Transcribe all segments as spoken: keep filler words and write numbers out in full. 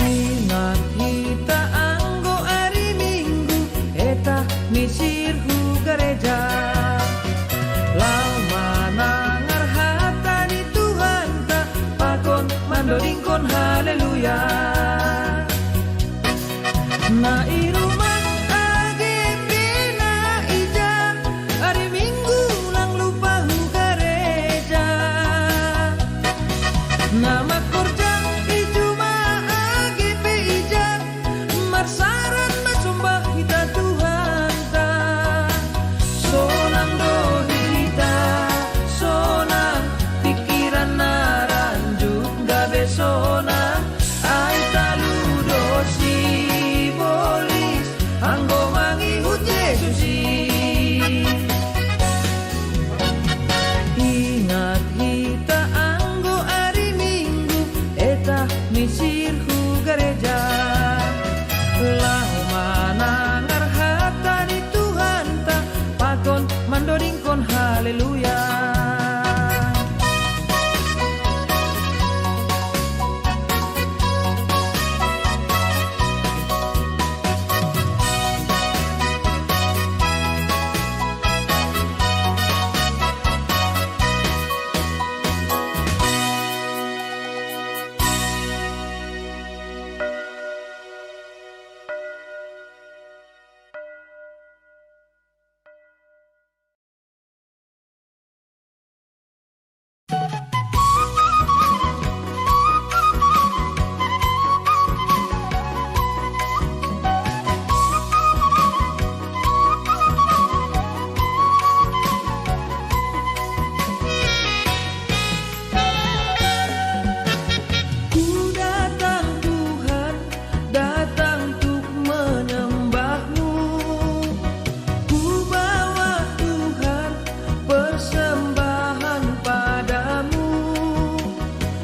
Ingat hita anggo ari Minggu, eta misir hu gareja. Laho manangar hata ni Tuhanta, pakon mandodingkon haleluya. Na i rumah age pe na ija, ari Minggu lang lupa hu gareja. Na makorja i juma age pe ija, marsaran masomba hita Tuhanta. Sonang do hita, sonang pikiran na ranjuk gabe sonang, ai talu do sibolis anggo mangihut Jesus i. Ingat hita anggo ari Minggu, eta misir hu gareja. Laho manangar hata ni Tuhanta, pakon mandodingkon haleluya. Ku datang, Tuhan, datang untuk menyembah-Mu. Ku bawa, Tuhan, persembahan pada-Mu.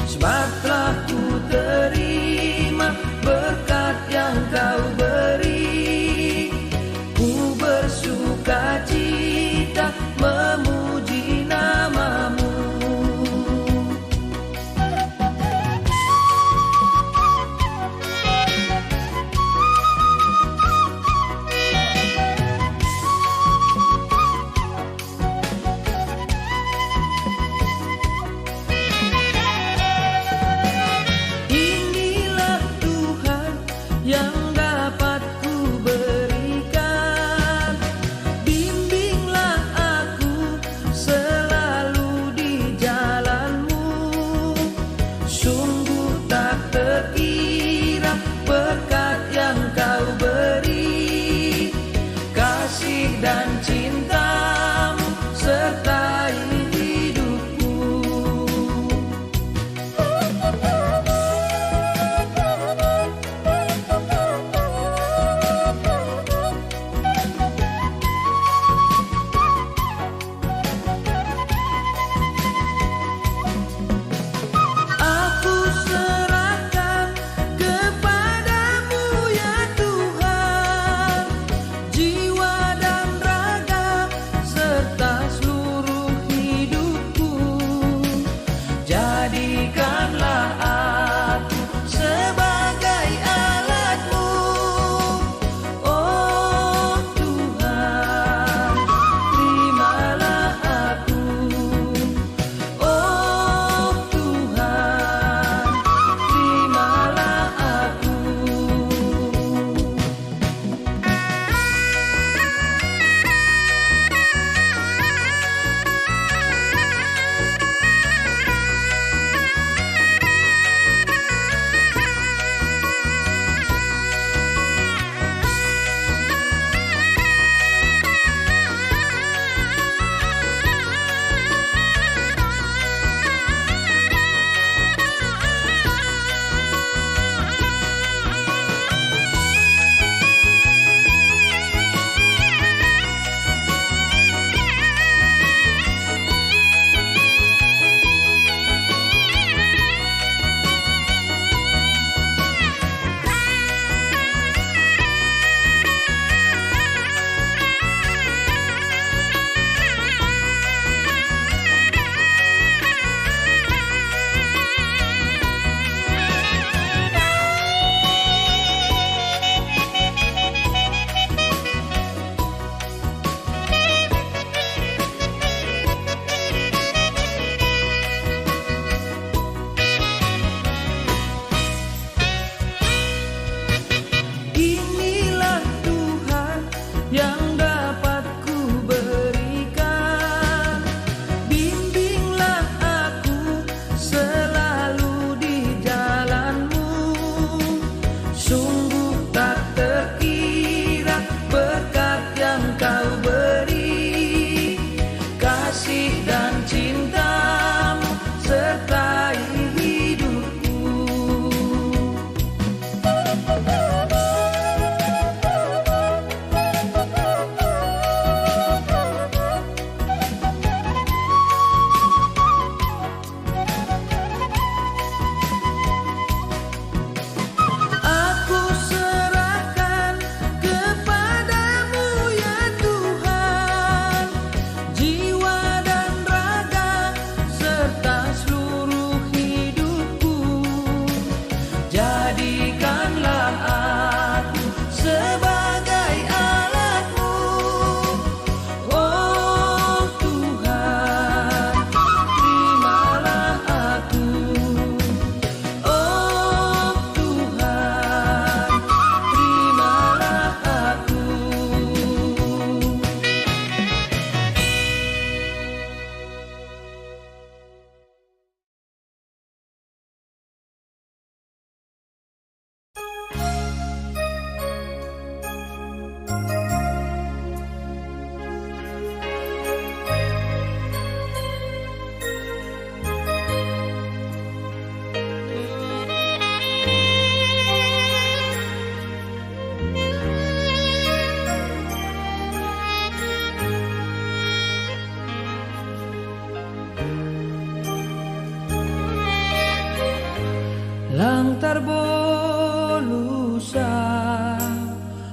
Sebab telah ku terima berkat yang Kau beri. Ku bersuka cita memuji nama-Mu. Inilah, Tuhan, yang dapat ku berikan. Bimbinglah aku selalu di jalan-Mu. Sungguh tak terkira berkat yang Kau beri. Kasih dan cinta-Mu sertai hidupku. Aku serahkan kepada-Mu, ya Tuhan, jiwa dan raga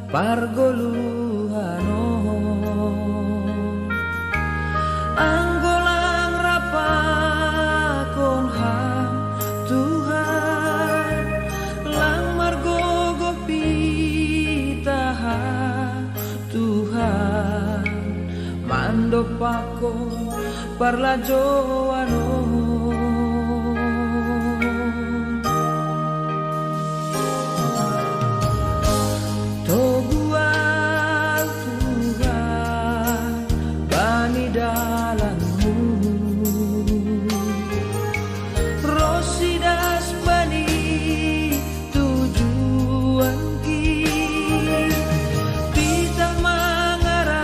Pargoluhan on, anggo lang rap pakon Ham Tuhan, lang margogoh pitah Ham Tuhan, mandop pakon parlajouan on. Toguang Tuhan, bani dalanMu, ros idas bani tujuanki, pitah mangaraphon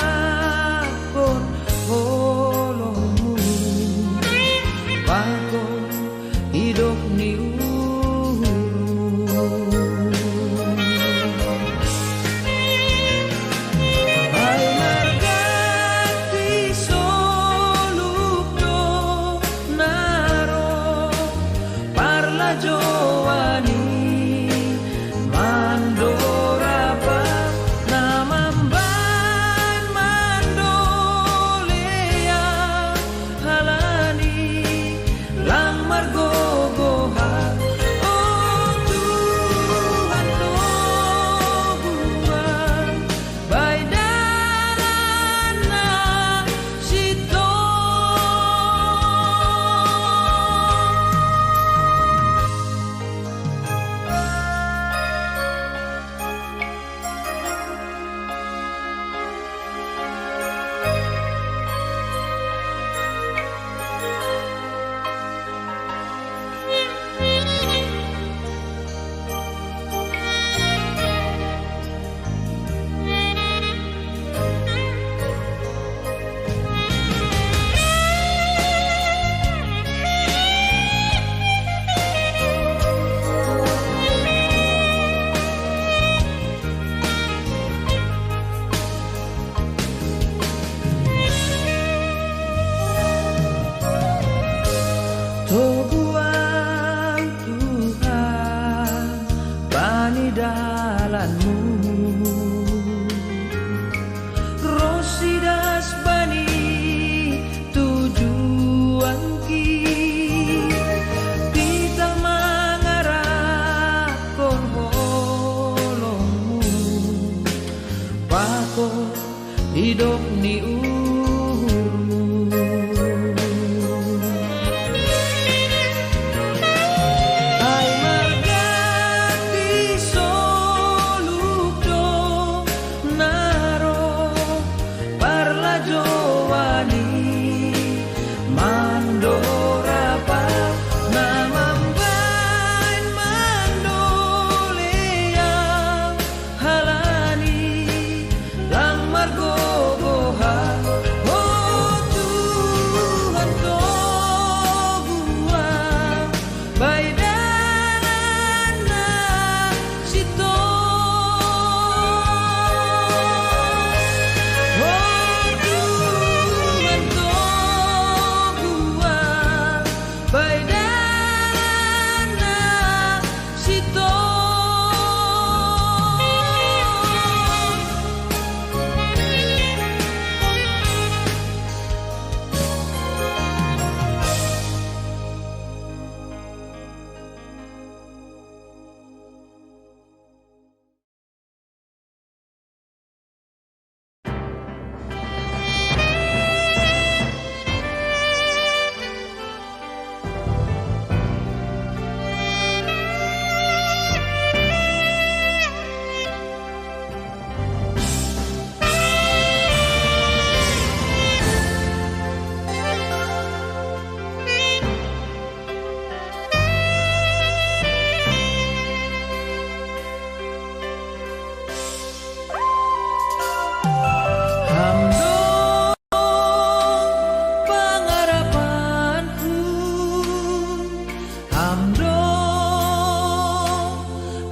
holongMu, pakon idop ni uhurMu. Ai marganti solup do na roh, parlajouan i mandorapa, na mambahen mandolean, halani lang margogoh Ham, o Tuhan toguang, bahen dalan na sintong. Toguang Tuhan, bani dalanMu, ros idas bani tujuanki, pitah mangaraphon holongMu, pakon idop ni uhurMu. Ai marganti solup do na roh, parlajouan i mandorapa, na mambahen mandolean, halani lang margogoh Ham, o Tuhan toguang, bahen dalan na sintong. O Tuhan toguang, bahen dalan na sintong. Ham do pangarapanku, Ham do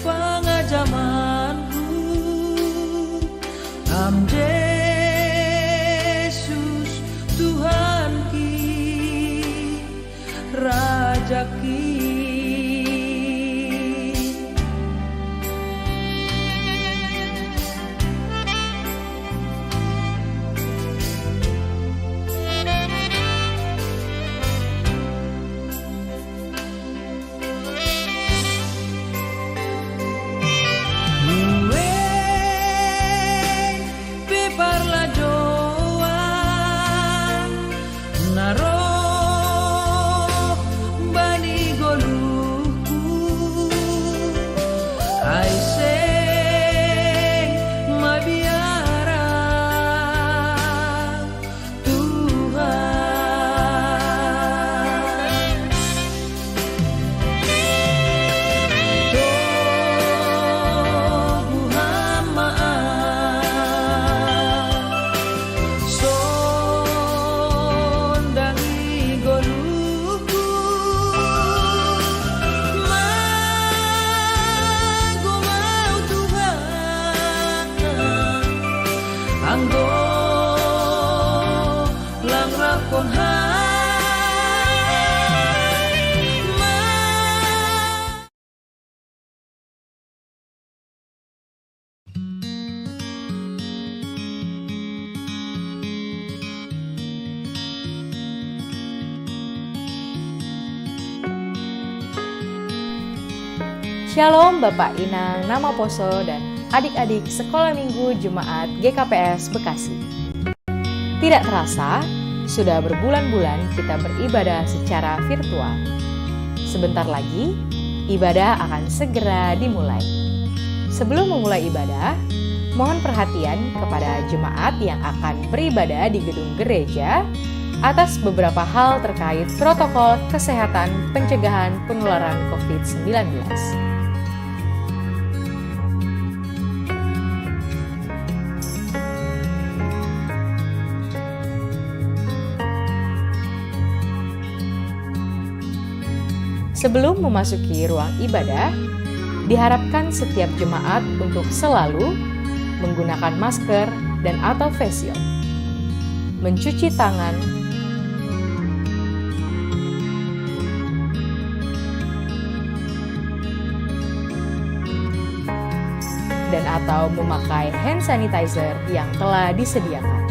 pangajamanku, Ham Jesus Tuhanki, Rajaki. Parladoa na roh bani goluhku, ai seng mabiara Tuhan. Tobu hama'a sondangi goluhku, magumau Tuhan anggo langrakon hai ma. Shalom Bapak Inang, Namaposo, dan adik-adik Sekolah Minggu Jemaat G K P S Bekasi. Tidak terasa, sudah berbulan-bulan kita beribadah secara virtual. Sebentar lagi, ibadah akan segera dimulai. Sebelum memulai ibadah, mohon perhatian kepada jemaat yang akan beribadah di gedung gereja atas beberapa hal terkait protokol kesehatan pencegahan penularan covid sembilan belas. Sebelum memasuki ruang ibadah, diharapkan setiap jemaat untuk selalu menggunakan masker dan atau face shield, mencuci tangan, dan atau memakai hand sanitizer yang telah disediakan.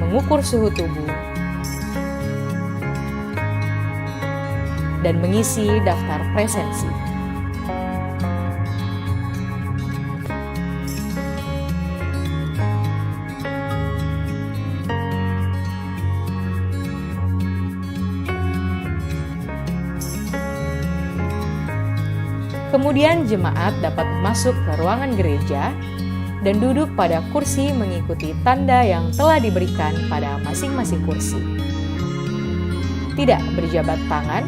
Mengukur suhu tubuh dan mengisi daftar presensi. Kemudian jemaat dapat masuk ke ruangan gereja dan duduk pada kursi mengikuti tanda yang telah diberikan pada masing-masing kursi. Tidak berjabat tangan,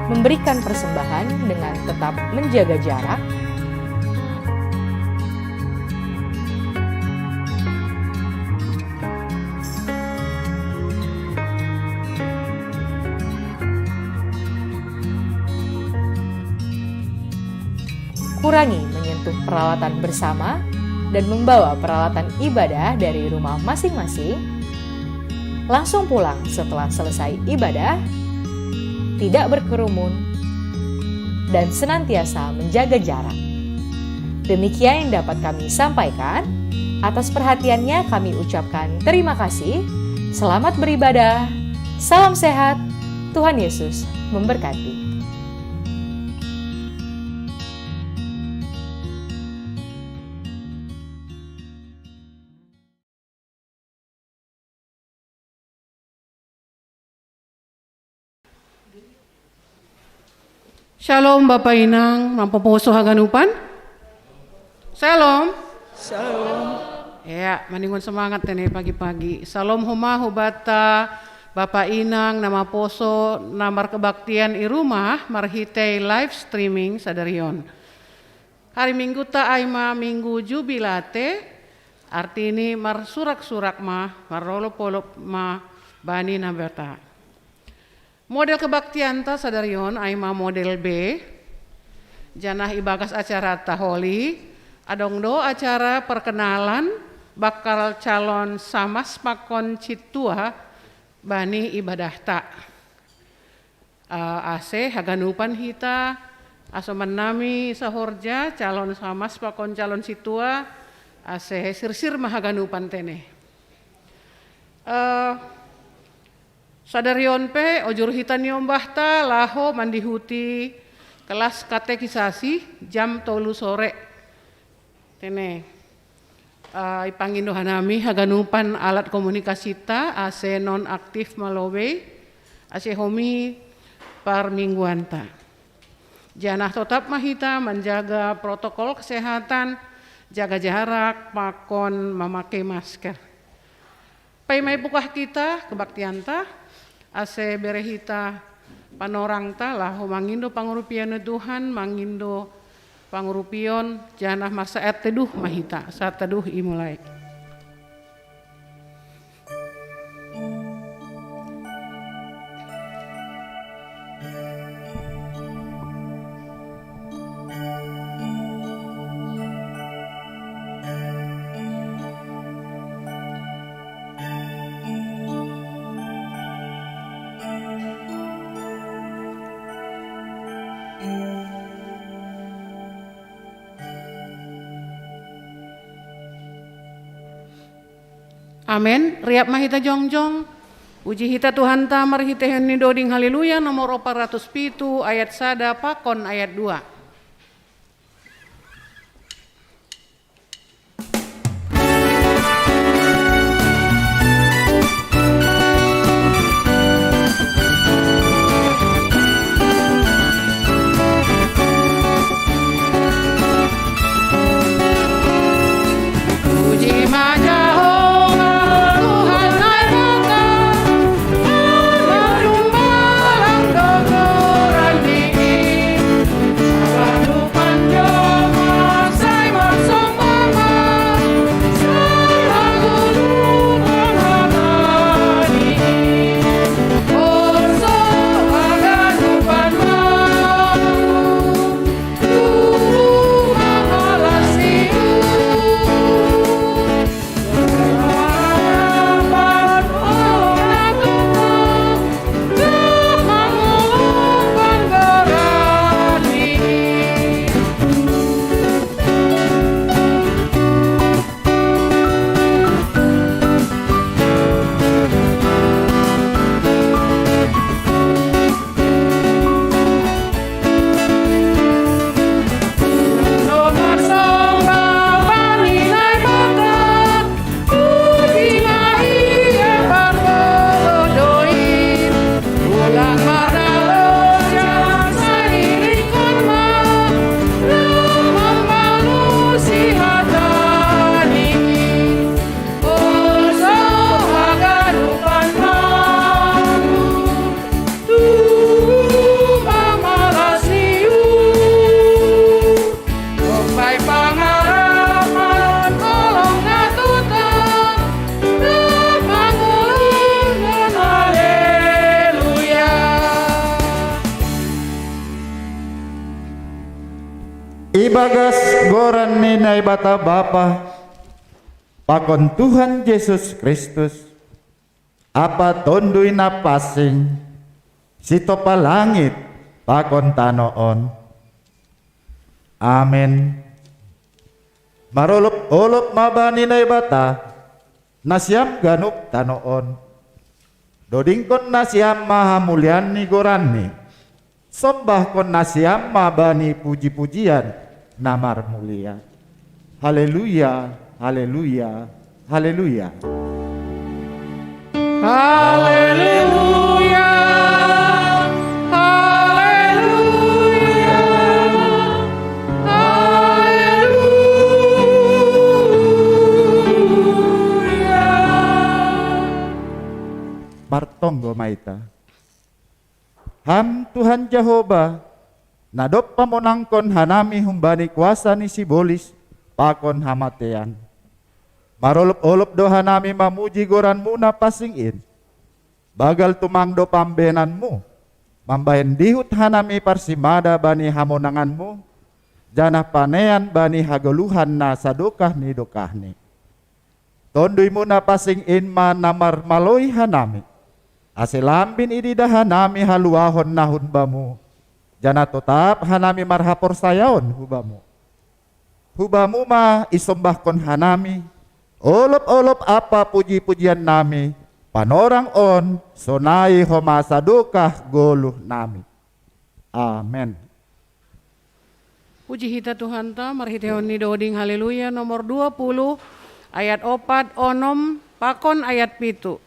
memberikan persembahan dengan tetap menjaga jarak, kurangi menyentuh peralatan bersama dan membawa peralatan ibadah dari rumah masing-masing, langsung pulang setelah selesai ibadah, tidak berkerumun, dan senantiasa menjaga jarak. Demikian yang dapat kami sampaikan. Atas perhatiannya kami ucapkan terima kasih. Selamat beribadah. Salam sehat. Tuhan Yesus memberkati. Shalom Bapa Inang, Namaposo haganupan. Shalom. Shalom. Ya, maningon semangat tene pagi-pagi. Shalom homa hubata Bapa Inang, Namaposo, na markebaktian i rumah marhitei live streaming sadarion. Hari Mingguta ai ma Minggu Jubilate, artini marsurak-surak ma, marolop-olop ma bani Naibata. Model kebaktianta sadarion ai ma model B, janah ibagas acarata holi, Adong do acara perkenalan bakal calon samas pakon citua bani ibadahta. Eh, ase haganupan hita, asoman nami sahorja, calon samas pakon calon citua, ase sirsir ma haganupan tene. Eh, sadarion pe ojur hita niombahta laho mandihuti kelas katekisasi jam tolu sore. Tene, eh, ipangindo hanami haganupan alat komunikasita, ase non aktif malobei, ase homi parmingguanta. Janah totap ma hita manjaga protokol kesehatan, jaga jarak, pakon mamake masker. Paima ipukah kita kebaktianta, ase bere hita panorangta laho mangindo pangurupion ni Tuhan, mangindo pangurupion, janah marsaat teduh ma hita, saat teduh imulai. Amen. Riap ma hita jongjong. Puji hita Tuhanta marhitehon ni doding Haleluya nomor opat ratus pitu ayat sada pakon ayat dua. Ibagas goran ni Naibata Bapa, pakon Tuhan Jesus Kristus, Apa Tonduy Napansing, sitopa langit pakon tano on. Amen. Marolop-olop ma bani Naibata, nasiam ganup tano on. Dodingkon nasiam ma hamulian ni goranni. Sombahkon nasiam ma bani puji-pujian na marmulia. Haleluya, haleluya, haleluya. Haleluya, haleluya, haleluya. Martonggo ma ita. Ham Tuhan Jahowa, na dob pamonangkon hanami humbani kuasa ni sibolis pakon hamatean. Marolop-olop do hanami mamuji goranmu na pansing in. Banggal tumang do pambahenanmu, mambahen dihut hanami parsimada bani hamonanganmu, janah panean bani hagoluhan na sadokah ni dokahni. Tonduy-Mu na pansing in ma na marmaloi hanami, ase lambin ididah hanami haluahon na hun Bamu, janah totap hanami marhaporsayaon hu Bamu. Hu Bamu ma isombahkon hanami olop-olop ampa puji-pujian nami, panorang on sonai homa sadokah goluh nami. Amen. Puji hita Tuhanta, marhiteihon ni doding Haleluya nomor dua puluh, ayat opat, onom, pakon ayat pitu.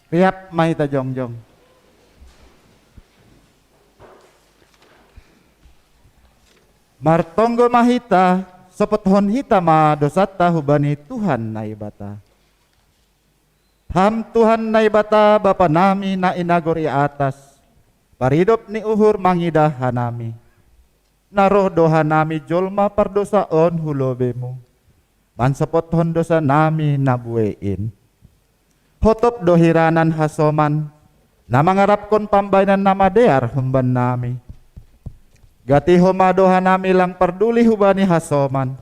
Riap ma hita jongjong. Martonggo ma hita, sopothon hita ma dousanta hubani Tuhan Naibata. Ham Tuhan Naibata, Bapa nami na i nagori atas, paridop ni uhur mangidah hanami. Na roh do hanami jolma pardousa on hu lobei-Mu, mansopothon dousa nami na buei in. Hotop do hiranan hasoman, na mangarapkon pambahenan na madear humban nami. Gati homa do hanami lang parduli hubani hasoman,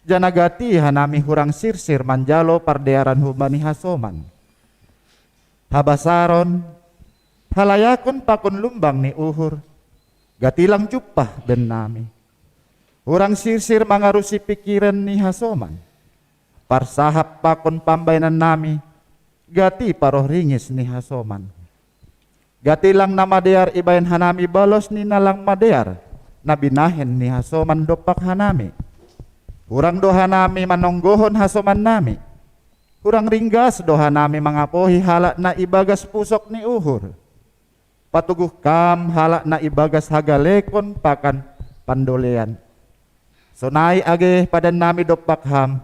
janah gati hanami hurang sirsir manjalo pardearan hubani hasoman. Habasaron, halayakon pakon lumbang ni uhur, gati lang jumpah bennami. Hurang sirsir mangarusi pikiran ni hasoman. Parsahap pakon pambahenan nami, gati paroh ringis ni hasoman. Gati lang na madear ibahen hanami balos ni na lang madear na binahen ni hasoman dompak hanami. Hurang do hanami manonggohon hasoman nami. Hurang ringgas do hanami mangapohi halak na ibagas pusok ni uhur. Patuguh Kam halak na ibagas hagalekon pakon pandolean. Sonai age padan nami dompak Ham,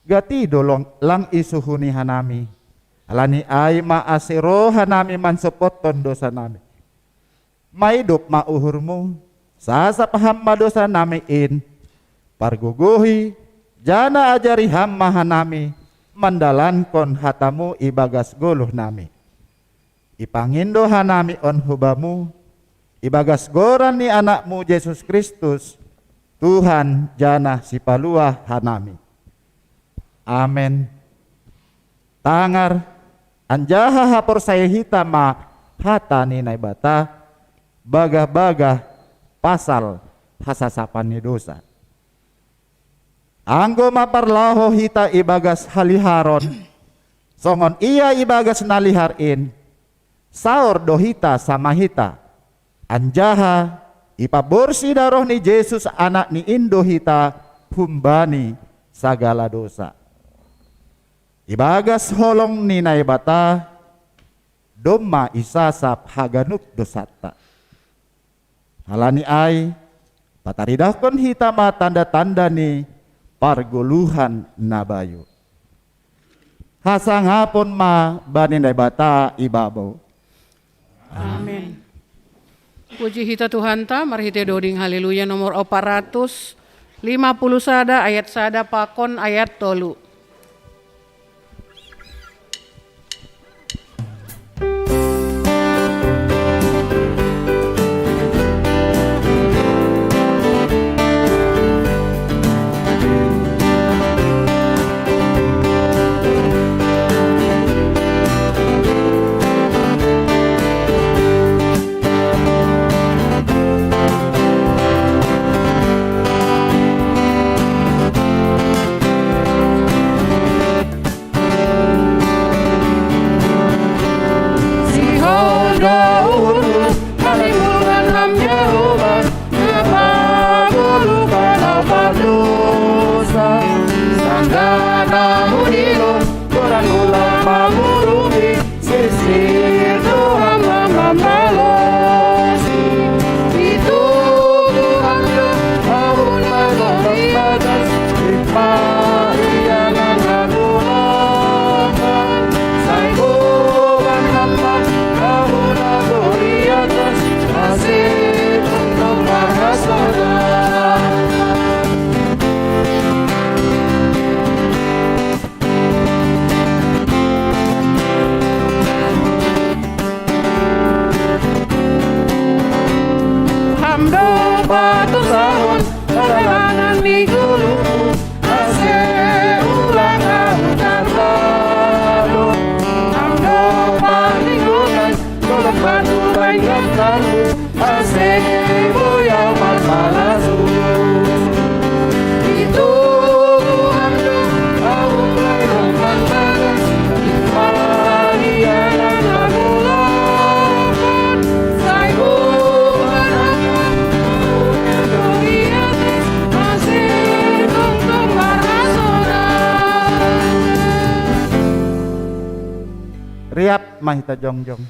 gati do long, lang isuhuni hanami. Halani ai ma ase roh hanami mansopothon dousa nami. Maidop ma uhur-Mu, sasap Ham ma dousa nami in, Pargogohi, jana ajari Ham ma hanami mandalankon hataMu ibagas goluh nami. Ipangindo hanami on hu Bamu, ibagas goran ni AnakMu Jesus Kristus, Tuhan jana Sipaluah hanami. Amen. Tangar, anjaha haporsaya hita ma hata ni Naibata, bagah-bagah pasal hasasapan ni dosa. Anggo ma parlaho hita ibagas haliharon, songon Ia ibagas na lihar in, saor do hita sama hita, anjaha ipaborsih daroh ni Jesus AnakNi in do hita humbani sagala dosa. Ibagas holong ni Naibata, domma isasap haganup dosanta. Halani ai, pataridahkon hita ma tanda-tanda ni pargoluhan na bayu. Hasangapon ma bani Naibata i babou. Amen. Puji hita Tuhanta marhite doding Haleluya nomor opat ratus lima puluh sada ayat sada pakon ayat tolu. Riap ma hita jongjong.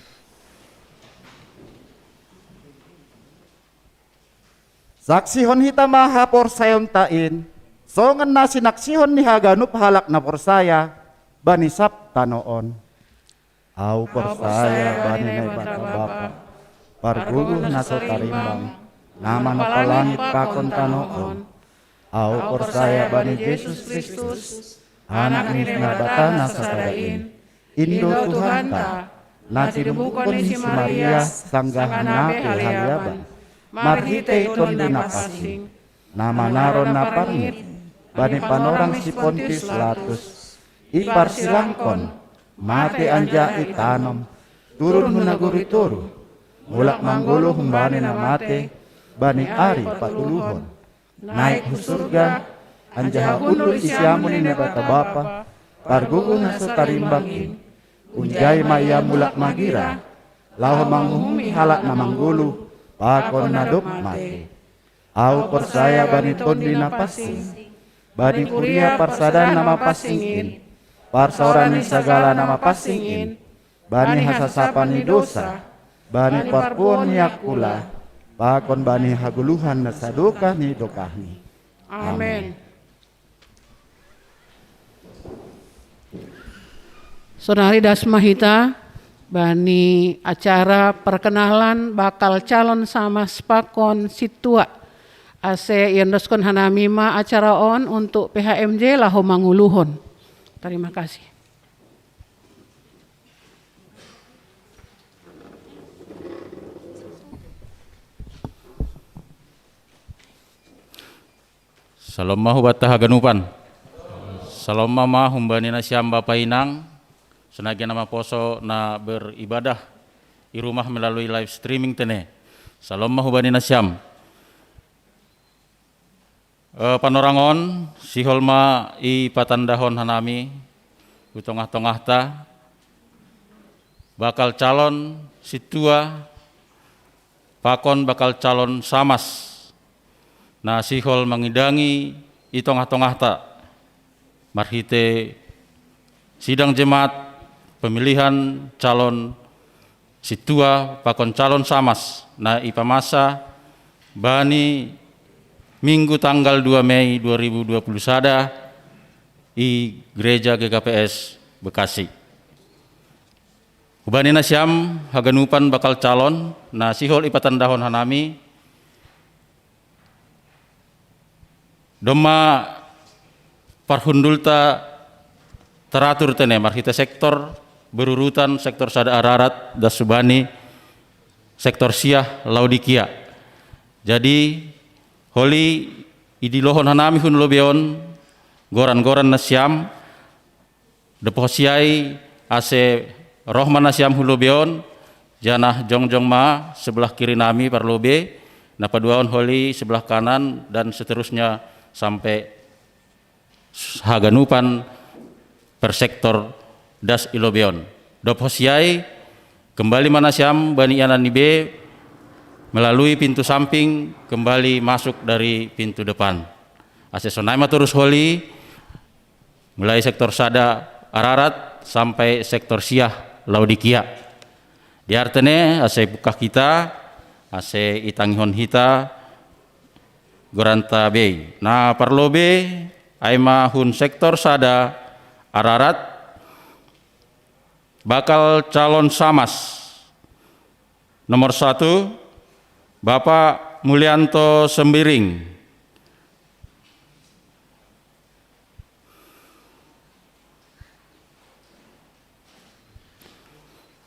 Saksihon hita ma haporsayaonta in, songon na sinaksihon ni haganup halak na porsaya bani sab tano on. Au porsaya bani Naibata Bapa, pargogoh na so tarimbang, na manampa langit pakon tano on. Au porsaya bani Jesus Kristus, Anak ni Naibata na sasada in, Indo Tuhanta, na tinumbuhkon ni si Maria sanggah nina pe haliaban, marhitei Tonduy Napansing, na manaron na parngit bani panorang si Pontius Latus, iparsilangkon, mate anjaha itanom, turun hu nagori toruh, mulak manggoluh humbani na mate bani ari patoluhon, naik hu surga, anjaha hundul di siamun ni Naibata Bapa, pargogoh na so tarimbang in. Unjai ma Ia mulak magira, laho manguhumi halak na manggoluh pakon na dob mate. Au porsaya bani Tonduy Napansing, bani kuria parsadaan na mapansing in, parsaoran ni sagala na mapansing in, bani hasasapan ni dosa, bani parpuon ni angkula, pakon bani hagoluhan na sadokah ni dokahni. Amen. Sonari das ma hita bani acara perkenalan bakal calon samas pakon sintua. Ase iandoskon hanami ma acara on untuk P H M J laho manguluhon. Terima kasih. Salom ma hubanta haganupan. Salom ma humbani nasiam bapa inang, sonai na maposo na beribadah i rumah melalui live streaming tene. Salom ma hubani nasiam. Eh, panorang on, sihol ma ipatandahon hanami hu tongah-tongahta bakal calon sintua pakon bakal calon samas na sihol mangidangi i tongah-tongahta marhite sidang jemaat pemilihan calon sintua pakon calon samas na ipamasa bani Minggu tanggal dua Mei dua ribu dua puluh sada i Gereja G K P S Bekasi. Hubani nasiam haganupan bakal calon na sihol ipatandahon hanami, domma parhundulta taratur tene marhite sektor berurutan, sektor sada Ararat, das hubani sektor siah Laodikia. Jadi holi idilohon hanami hun lobeon goran-goran nasiam, dob hosiai ase roh ma nasiam hu lobeon, janah jongjong ma sebelah kiri nami parlobe, na paduahon holi sebelah kanan dan seterusnya sampai haganupan per sektor das i lobeon. Dob hosiai kembali ma nasiam bani ianan ni be melalui pintu samping, kembali masuk dari pintu depan. Ase sonai ma torus holi mulai sektor sada Ararat sampai sektor siah Laodikia. Diartene ase pungkah hita, ase itangihon hita goranta bei. Na parlobe ai ma hun sektor sada Ararat bakal calon samas. Nomor satu, Bapak Mulianto Sembiring.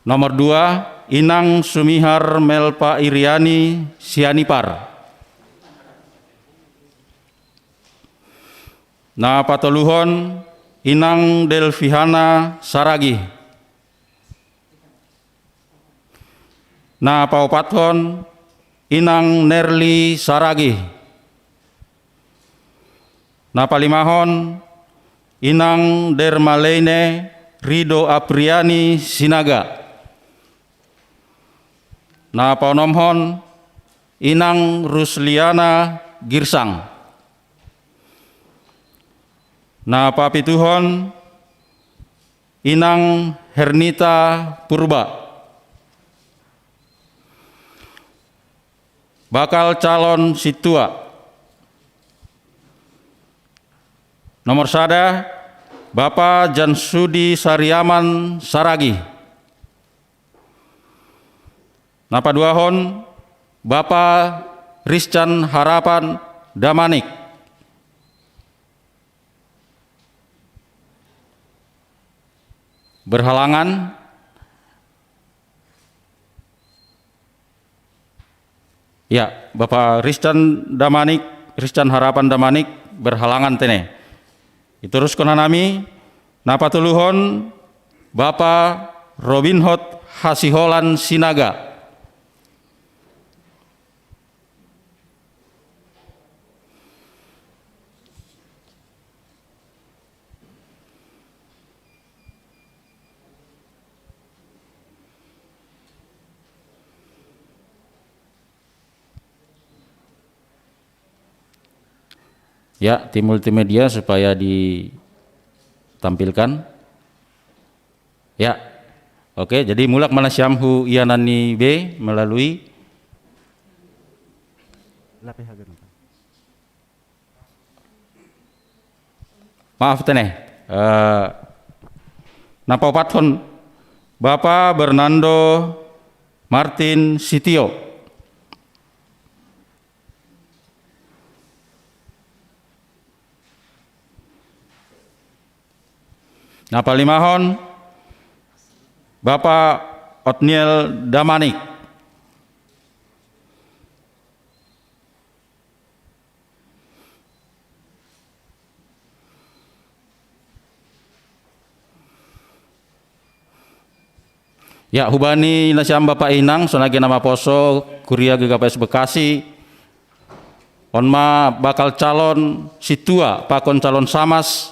Nomor dua, Inang Sumihar Melpa Iriani Sianipar. Na patoluhon, Inang Delvihana Saragih. Na paopathon, Inang Nerli Saragih. Na palimahon, Inang Dermaleine Rido Apriani Sinaga. Na paonomhon, Inang Rusliana Girsang. Na papituhon, Inang Hernita Purba. Bakal calon sintua. Nomor sada, Bapa Jansudi Sariaman Saragih. Na paduahon, Bapa Riscan Harapan Damanik. Berhalangan. Ya, Bapa Riscan Damanik, Riscan Harapan Damanik berhalangan tene. Itoruskon hanami, na patoluhon, Bapa Robinhot Hasiholan Sinaga. Ya, tim multimedia supaya ditampilkan. Ya. Oke, jadi mulak ma nasiam hu ianan ni be melalui Maaf tene. Eh, na paopathon, Bapa Bernando Martin Sitio. Napalimahon, Bapak Otniel Damanik. Ya, hubani nasiam bapak inang, sonai ge na maposo Kuria G K P S Bekasi, on ma bakal calon sintua pakon calon samas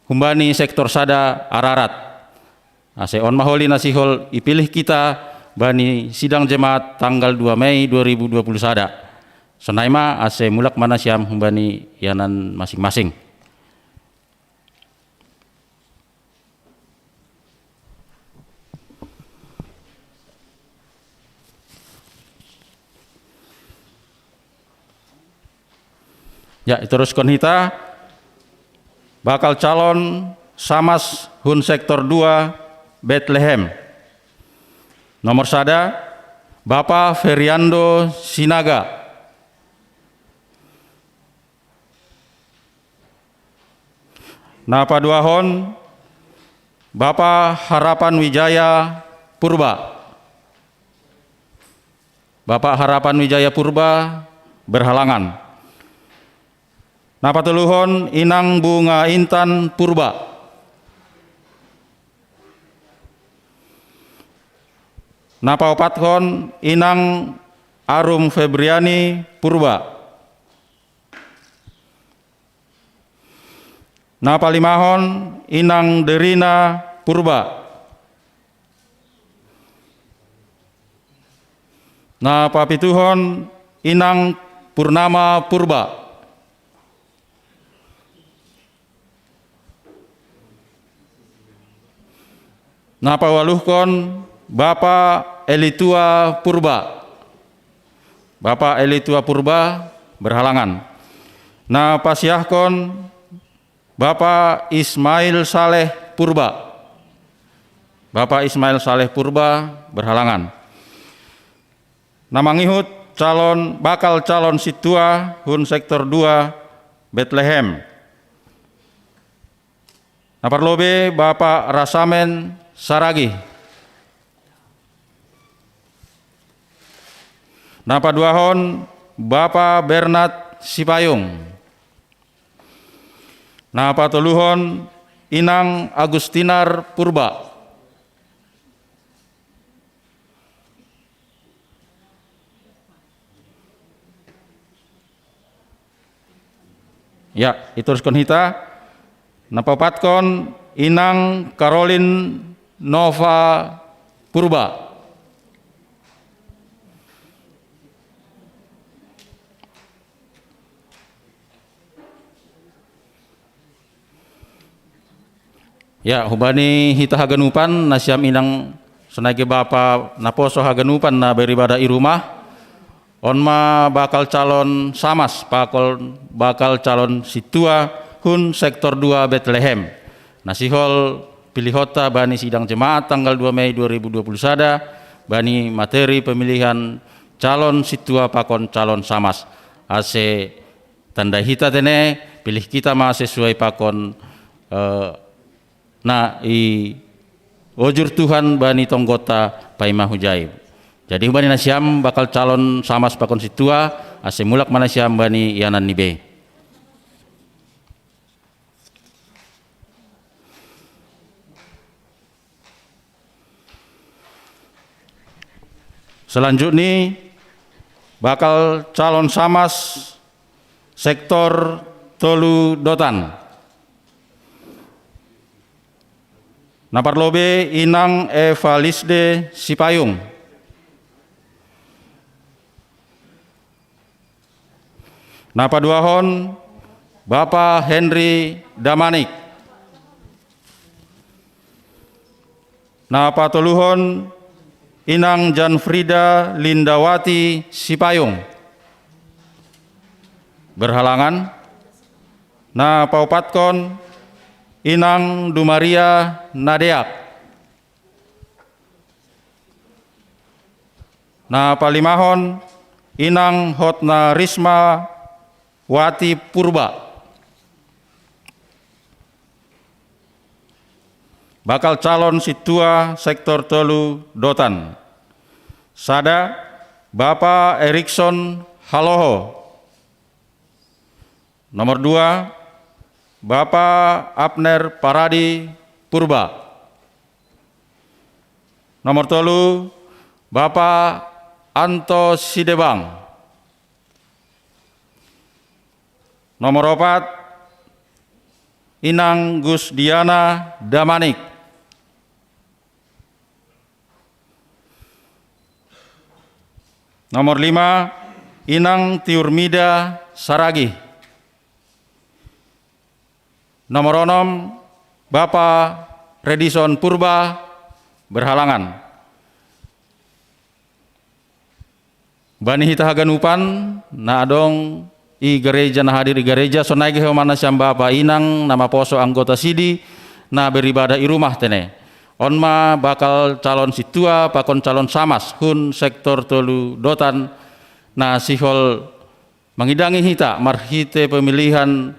humbani sektor sada Ararat. Ase on ma holi na sihol ipilih hita bani sidang jemaat tanggal dua Mei dua ribu dua puluh sada. Sonai ma ase mulak ma nasiam humbani ianan masing-masing. Ya, iteruskon hita, bakal calon samas hun sektor dua Betlehem. Nomor sada, Bapak Feriando Sinaga. Napaduahon, Bapak Harapan Wijaya Purba. Bapak Harapan Wijaya Purba berhalangan. Napatoluhon, Inang Bunga Intan Purba. Napaopathon, Inang Arum Febriani Purba. Napalimahon, Inang Derina Purba. Napapituhon, Inang Purnama Purba. Napawaluhkon, Bapak Elitua Purba. Bapak Elitua Purba berhalangan. Napasiahkon, Bapak Ismail Saleh Purba. Bapak Ismail Saleh Purba berhalangan. Namangihut, calon, bakal calon sintua hun sektor dua Betlehem. Naparlobei, Bapak Rasamen Saragih. Napaduahon, Bapak Bernard Sipayung. Napatoluhon, Inang Agustinar Purba. Ya, iteruskon hita. Napaopatkon, Inang Karolin Nova Purba. Ya, hubani hita haganupan, nasiam inang sonai ge bapa naposo haganupan na beribadah i rumah, on ma bakal calon samas pakon bakal calon sintua hun sektor dua Betlehem. Na sihol pilihonta bani sidang jemaat tanggal dua Mei dua ribu dua puluh sada, bani materi pemilihan calon sintua pakon calon samas. Ase tanda hita tene, pilih hita ma sesuai pakon, eh, na iojur Tuhan bani tonggonta paima hujai. Jadi hubani nasiam bakal calon samas pakon sintua, ase mulak ma nasiam bani ianan ni bei. Selanjutnya, bakal calon samas sektor tolu Dotan. Naparlobei Inang Eva Lisde Sipayung. Napaduahon, Bapa Henry Damanik. Napatoluhon, Inang Janfrida Lindawati Sipayung. Berhalangan. Napaopatkon, Inang Dumaria Nadeak. Napalimahon, Inang Hotna Risma Wati Purba. Bakal calon sintua sektor tolu Dotan. Sada, Bapa Erikson Haloho. Nomor dua, Bapa Abner Paradi Purba. Nomor tolu, Bapa Anto Sidebang. Nomor opat, Inang Gus Diana Damanik. Nomor lima, Inang Tiurmida Saragih. Nomor onom, Bapa Redison Purba, berhalangan. Bani hita haganupan na adong i gareja, na hadir i gareja, sonai ge homa nasiam bapa inang na maposo anggota sidi na beribadah i rumah tene. On ma bakal calon sintua pakon calon samas hun sektor tolu Dotan na sihol mangidangi hita marhite pemilihan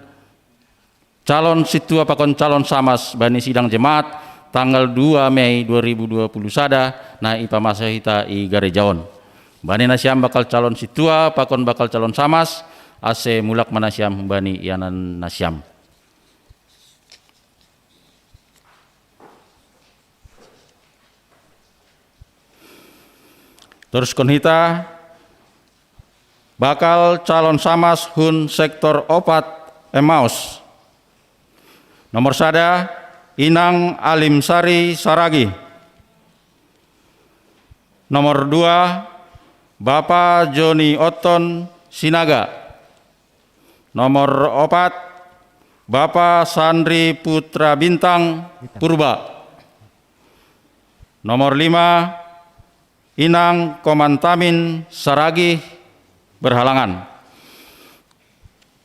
calon sintua pakon calon samas bani sidang jemaat tanggal dua Mei dua ribu dua puluh sada na ipamasa hita i gareja on. Bani nasiam bakal calon sintua pakon bakal calon samas, ase mulak ma nasiam bani ianan nasiam. Teruskon hita, bakal calon samas hun sektor opat Emmaus. Nomor sada, Inang Alimsari Saragi. Nomor dua, Bapa Joni Otton Sinaga. Nomor opat, Bapa Sandri Putra Bintang Purba. Nomor lima, Inang Komantamin Saragih berhalangan.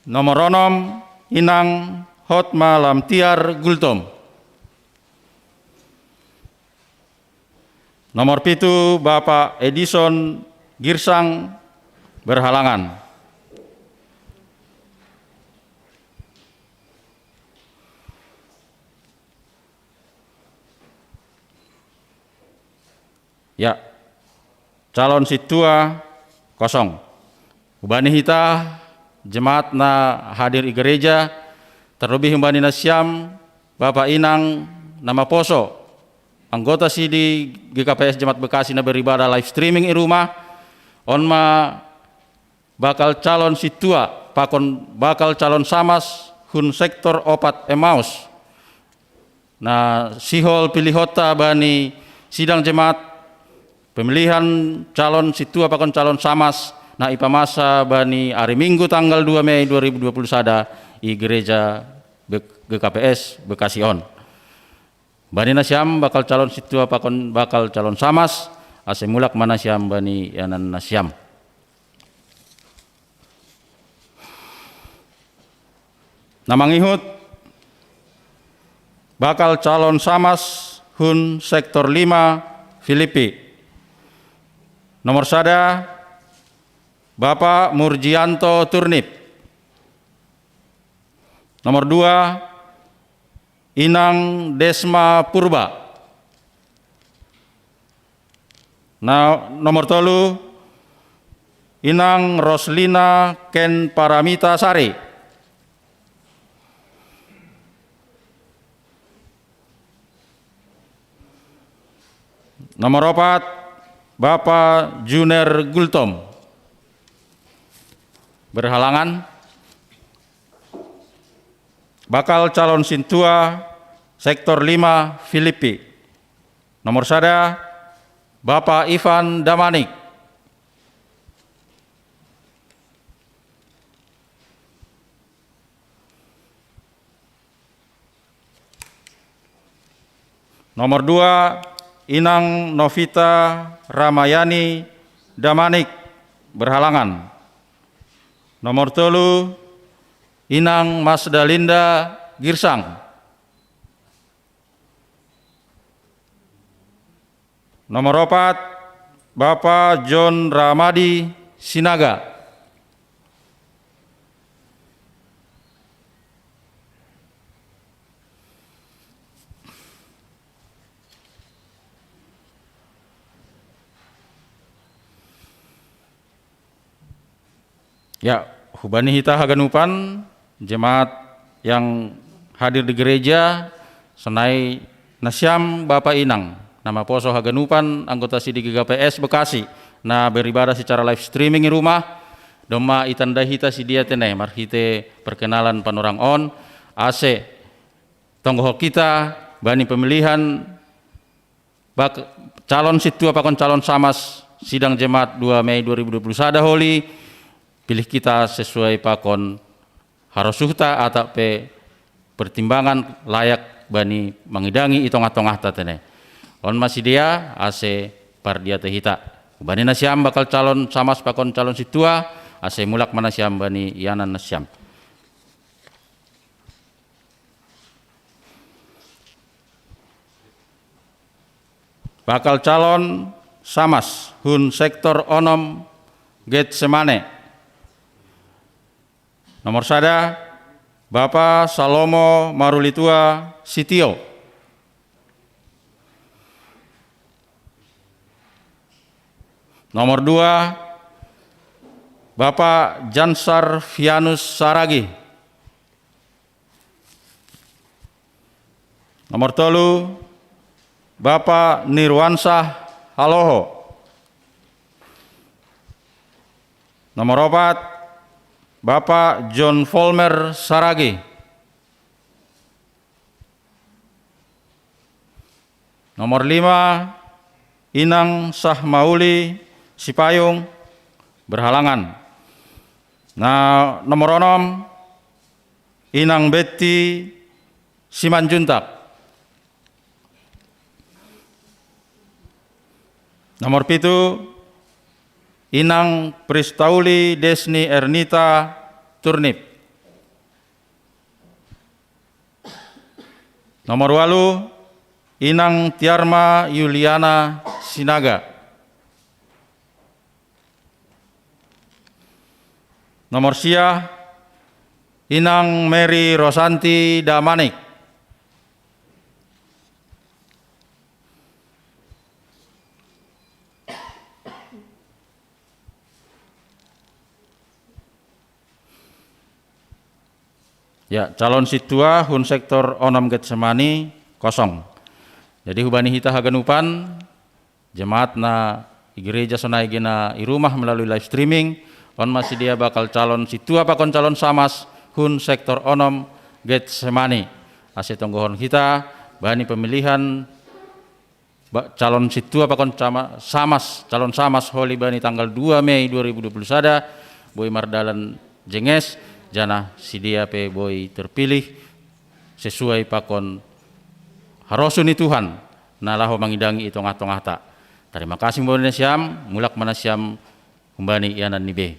Nomor onom, Inang Hotma Lamtiar Gultom. Nomor pitu, Bapak Edison Girsang berhalangan. Ya, calon sintua kosong. Hubani hita jemaat na hadir i gereja, terlebih hubani nasiam, Bapak Inang na maposo anggota sidi G K P S Jemaat Bekasi na beribadah live streaming i rumah, on ma bakal calon sintua pakon bakal calon samas hun sektor opat Emmaus na sihol pilihonta bani sidang jemaat pemilihan calon sintua pakon calon samas na ipamasa bani ari Minggu tanggal dua Mei dua ribu dua puluh sada i gereja Be-, G K P S Bekasi on. Bani nasiam bakal calon sintua pakon bakal calon samas, ase mulak ma nasiam bani ianan nasiam. Na mangihut, bakal calon samas hun sektor lima Filipi. Nomor sada, Bapak Murjianto Turnip. Nomor dua, Inang Desma Purba. Na, nomor tolu, Inang Roslina Ken Paramita Sari. Nomor opat, Bapak Juner Gultom. Berhalangan. Bakal calon sintua sektor lima Filipi. Nomor sada, Bapak Ivan Damanik. Nomor dua, Inang Novita Ramayani Damanik, berhalangan. Nomor tolu, Inang Masdalinda Girsang. Nomor opat, Bapak John Ramadi Sinaga. Ya, hubani hita haganupan, jemaat yang hadir di gereja, sonai nasiam bapa inang, na maposo haganupan anggota sidi G K P S Bekasi, na beribadah secara live streaming i rumah, domma itandai hita sidia tene, marhite perkenalan panorang on, ase tonggohon hita bani pemilihan bak-, calon sintua pakon calon samas sidang jemaat dua Mei dua ribu dua puluh sada holi, pilih hita sesuai pakon harosuhta atap pe pertimbangan layak bani mangidangi i tongah-tongahta tene. On ma sidia ase pardiate hita. Bani nasiam bakal calon samas pakon calon sintua, ase mulak ma nasiam bani ianan nasiam. Bakal calon samas hun sektor onom Getsemane. Nomor sada, Bapa Salomo Marulitua Sitio. Nomor dua, Bapa Jansar Fianus Saragi. Nomor tolu, Bapa Nirwansah Haloho. Nomor opat, Bapa John Folmer Saragi. Nomor lima, Inang Sahmauli Sipayung, berhalangan. Nah, nomor onom, Inang Betty Simanjuntak. Nomor pitu, Inang Pristauli Desni Ernita Turnip. Nomor walu, Inang Tiarma Yuliana Sinaga. Nomor sia, Inang Mary Rosanti Damanik. Ya, calon sintua hun sektor onom Getsemani kosong. Jadi hubani hita haganupan, jemaat na i gereja sonai gena i rumah melalui live streaming, on ma sidia bakal calon sintua pakon calon samas hun sektor onom Getsemani. Ase tonggohon hita bani pemilihan ba-, calon sintua pakon cama-, samas, calon samas holi bani tanggal dua Mei dua ribu dua puluh sada, boi mardalan jenges, janah sidia pe boi terpilih sesuai pakon harosuh ni Tuhan, na laho mangidangi i tongah-tongahta. Tarima kasih ma bani nasiam, mulak ma nasiam humbani ianan ni bei.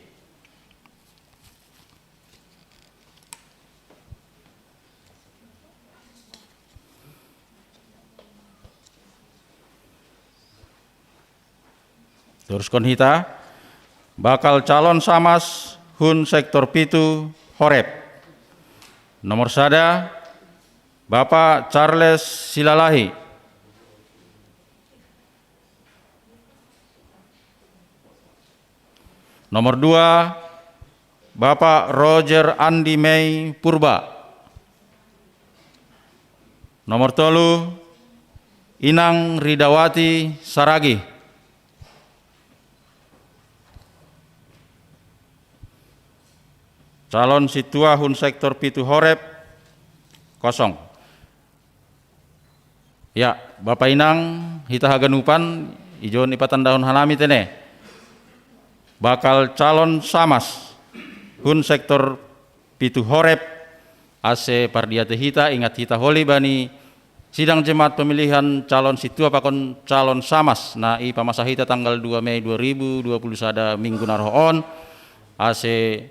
Teruskon hita, bakal calon samas hun sektor pitu Horeb. Nomor sada, Bapa Charles Silalahi. Nomor dua, Bapa Roger Andi Mei Purba. Nomor tolu, Inang Ridawati Saragi. Calon sintua hun sektor pitu Horeb, kosong. Ya, Bapa Inang, hita haganupan, ijon ipatandahon hanami tene. Bakal calon samas, hun sektor pitu Horeb, ase pardiate hita, ingat hita holi bani sidang jemaat pemilihan calon sintua pakon calon samas, na ipamasa hita tanggal dua Mei dua ribu dua puluh sada minggu na roh on, ase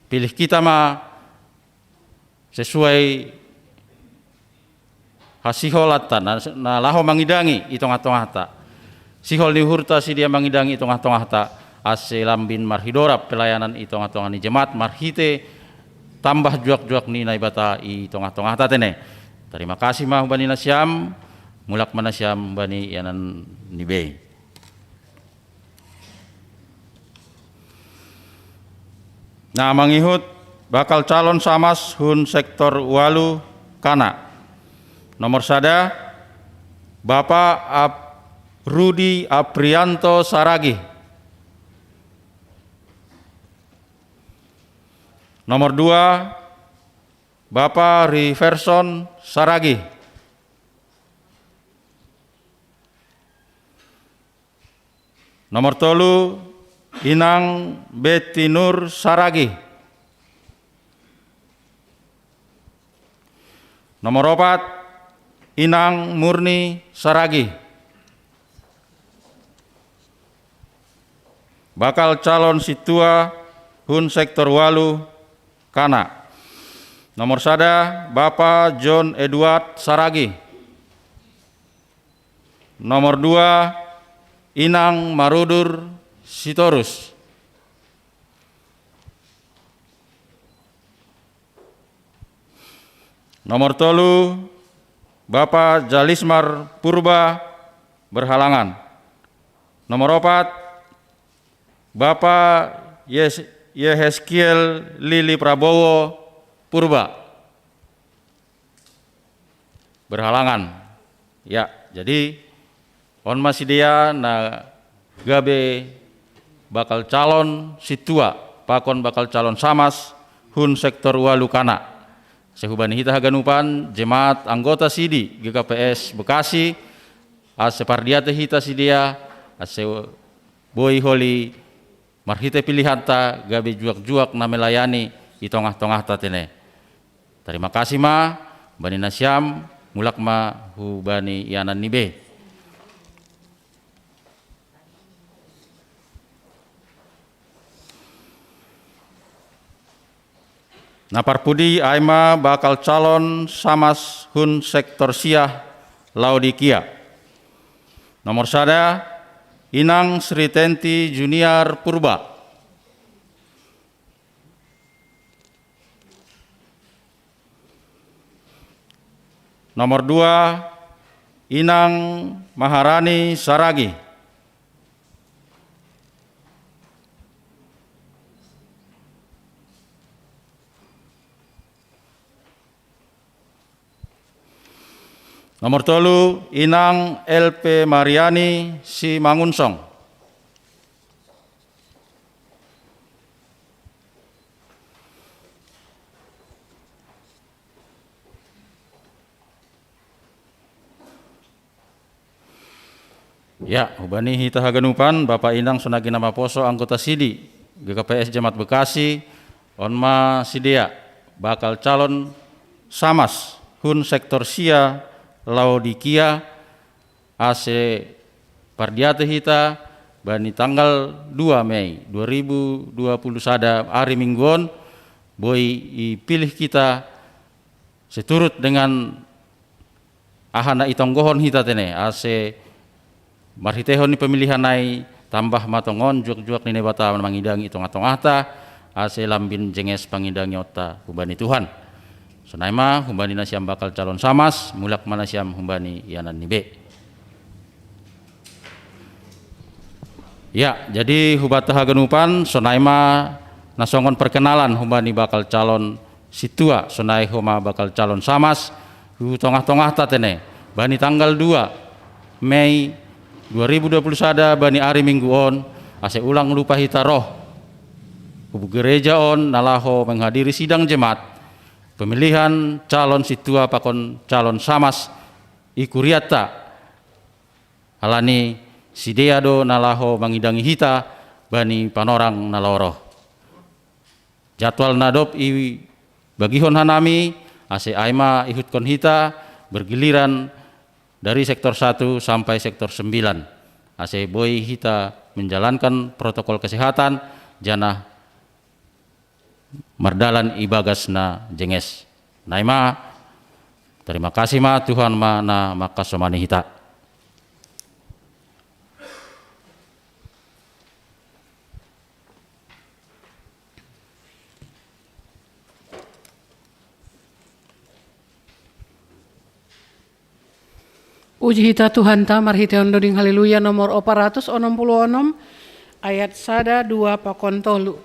pilih hita ma sesuai hasihol anta, na, na laho mangidangi i tongah-tongahta. Sihol ni uhurta sidia mangidangi i tongah-tongahta, ase lambin marhidorab pelayanan i tongah-tongah ni jemaat marhite tambah juak-juak ni Naibata i tongah-tongahta tene. Tarima kasih ma humbani nasiam, mulak ma nasiam humbani ianan ni bei. Na mangihut bakal calon samas hun sektor walu kana. Nomor sada, Bapa Ap-, Rudi Aprianto Saragi. Nomor dua, Bapa Riverson Saragi. Nomor tolu, Inang Betty Nur Saragi. Nomor opat, Inang Murni Saragi. Bakal calon situa hun sektor walu kana. Nomor sada, Bapa John Edward Saragi. Nomor dua, Inang Marudur Sitorus. Nomor tolu, Bapa Jalismar Purba Berhalangan. Nomor opat, Bapa Yes-, Yeheskiel Lili Prabowo Purba Berhalangan. Ya, jadi on ma sidea na gabe bakal calon situa, pakon bakal calon samas hun sektor walu kana. Ase hubani hita haganupan, jemaat anggota sidi G K P S Bekasi, ase pardiate hita sidea, ase boi holi marhite pilihanta gabe juak-juak na melayani i tongah-tongahta tene. Tarima kasih ma bani nasiam, mulak ma hubani ianan ni be. Na parpudi ai ma bakal calon samas hun sektor sia Laodikia. Nomor sada, Inang Sri Tenti Junior Purba. Nomor dua, Inang Maharani Saragi. Nomor tolu, Inang L P Mariani Simangunsong. Ya, hubani hita haganupan, Bapa Inang sonari na maposo anggota sidi G K P S Jemaat Bekasi, on ma sidea bakal calon samas hun sektor sia Laodikia, ase pardiate hita bani tanggal dua Mei dua ribu dua puluh sada, ari Minggu on, boi ipilih hita seturut dengan aha na itonggohon hita tene, ase marhitehon ni pemilihan ai tambah ma tongon juak-juak ni Naibata mangidangi i tongah-tongahta, ase lambin jenges pangidangionta hubani Tuhan. Sonai ma hubani nasiam bakal calon samas, mulak ma nasiam hubani ianan ni be. Ya, jadi hubata haganupan, sonai ma na songon perkenalan hubani bakal calon situa, sonai homa bakal calon samas, hu tongah-tongahta tene, bani tanggal dua Mei dua ribu dua puluh sada, bani ari Minggu on, ase ulang lupa hita roh hu gereja on na laho menghadiri sidang jemaat, pemilihan calon situa pakon calon samas i kurianta, alani sidea do na laho mangidangi hita bani panorang na laho roh. Jadwal na dob ibagihon hanami, ase ai ma ihutkon hita bergiliran dari sektor satu sampai sektor sembilan, ase boi hita menjalankan protokol kesehatan, janah mardalan ibagas na jenges. Nai ma, tarima kasih ma, Tuhan ma na mangkasomani hita. Puji hita Tuhanta marhitehon doding Haleluya nomor opat ratus onom puluh onom, ayat sada, dua pakon tolu.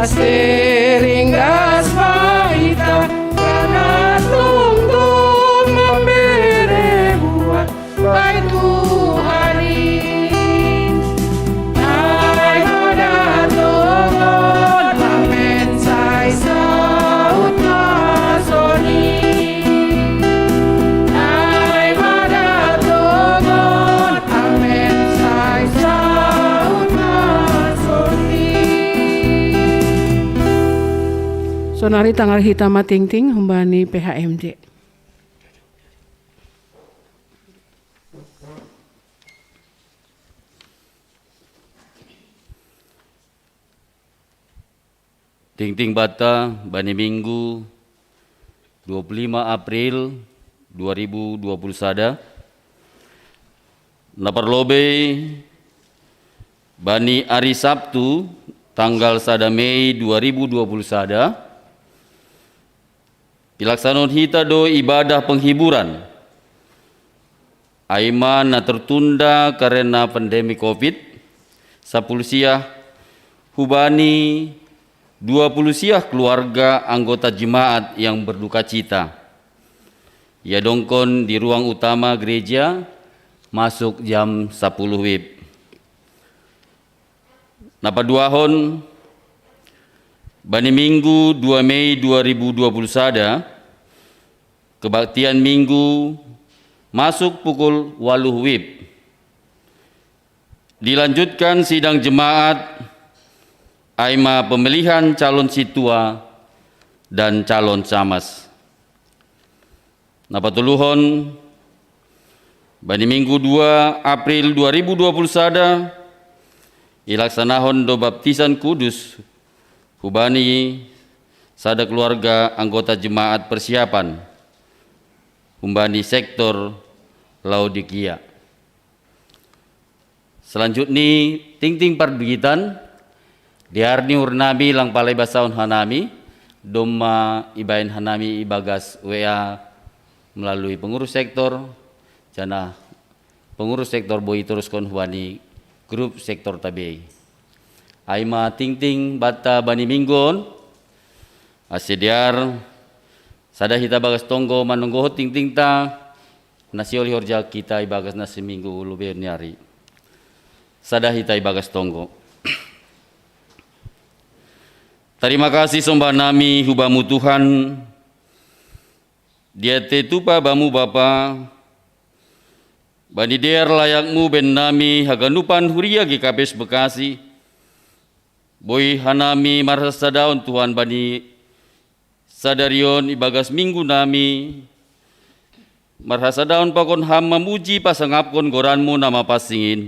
Sering gas baita karena tunggu memberi buat baik Tuhan. Ai mada tongon amen sai saut masoni. Ai mada tongon amen sai saut masoni. Sonari tangal hita matingting humbani P H M J. Tingting bata bani Minggu dua puluh lima April dua ribu dua puluh sada. Na parlobei bani ari Sabtu tanggal sada Mei dua ribu dua puluh sada, ilaksanon hita do ibadah penghiburan. Ai ma na tertunda karena pandemi covid, sapuluh siah hubani dua puluh siah keluarga anggota jemaat yang berduka cita. Ia dongkon di ruang utama gereja masuk jam sapuluh wib. Na paduahon, bani Minggu dua Mei dua ribu dua puluh sada, kebaktian Minggu masuk pukul waluh wib. Dilanjutkan sidang jemaat, ai ma pemilihan calon situa dan calon camas. Na patoluhon, bani Minggu dua April dua ribu dua puluh sada, ilaksanahon do baptisan kudus hubani sada keluarga anggota jemaat persiapan humbani sektor Laodikia. Selanjutni, tingting parduitan, dear ni uhurnami lang pala ibasaon hanami, domma ibaen hanami ibagas W A melalui pengurus sektor, janah pengurus sektor boi iteruskon hubani grup sektor tabei. Ai ma tingting banta bani Minggu on, ase dear, sada hita bagas tonggo manonggohon tingtingta, na sihol ihorja kita ibagas na siminggu ulu bei ni ari. Sada hita ibagas tonggo. Tarima kasih sombah nami hu Bamu Tuhan, diatei tupa Bamu Bapa, bani dear layakmu baen nami haganupan huria G K P S Bekasi, boi hanami marhasadaon Tuhan bani sadari on ibagas minggu nami, marhasadaon pakon Ham mamuji pasangapkon goranmu na mapansing in.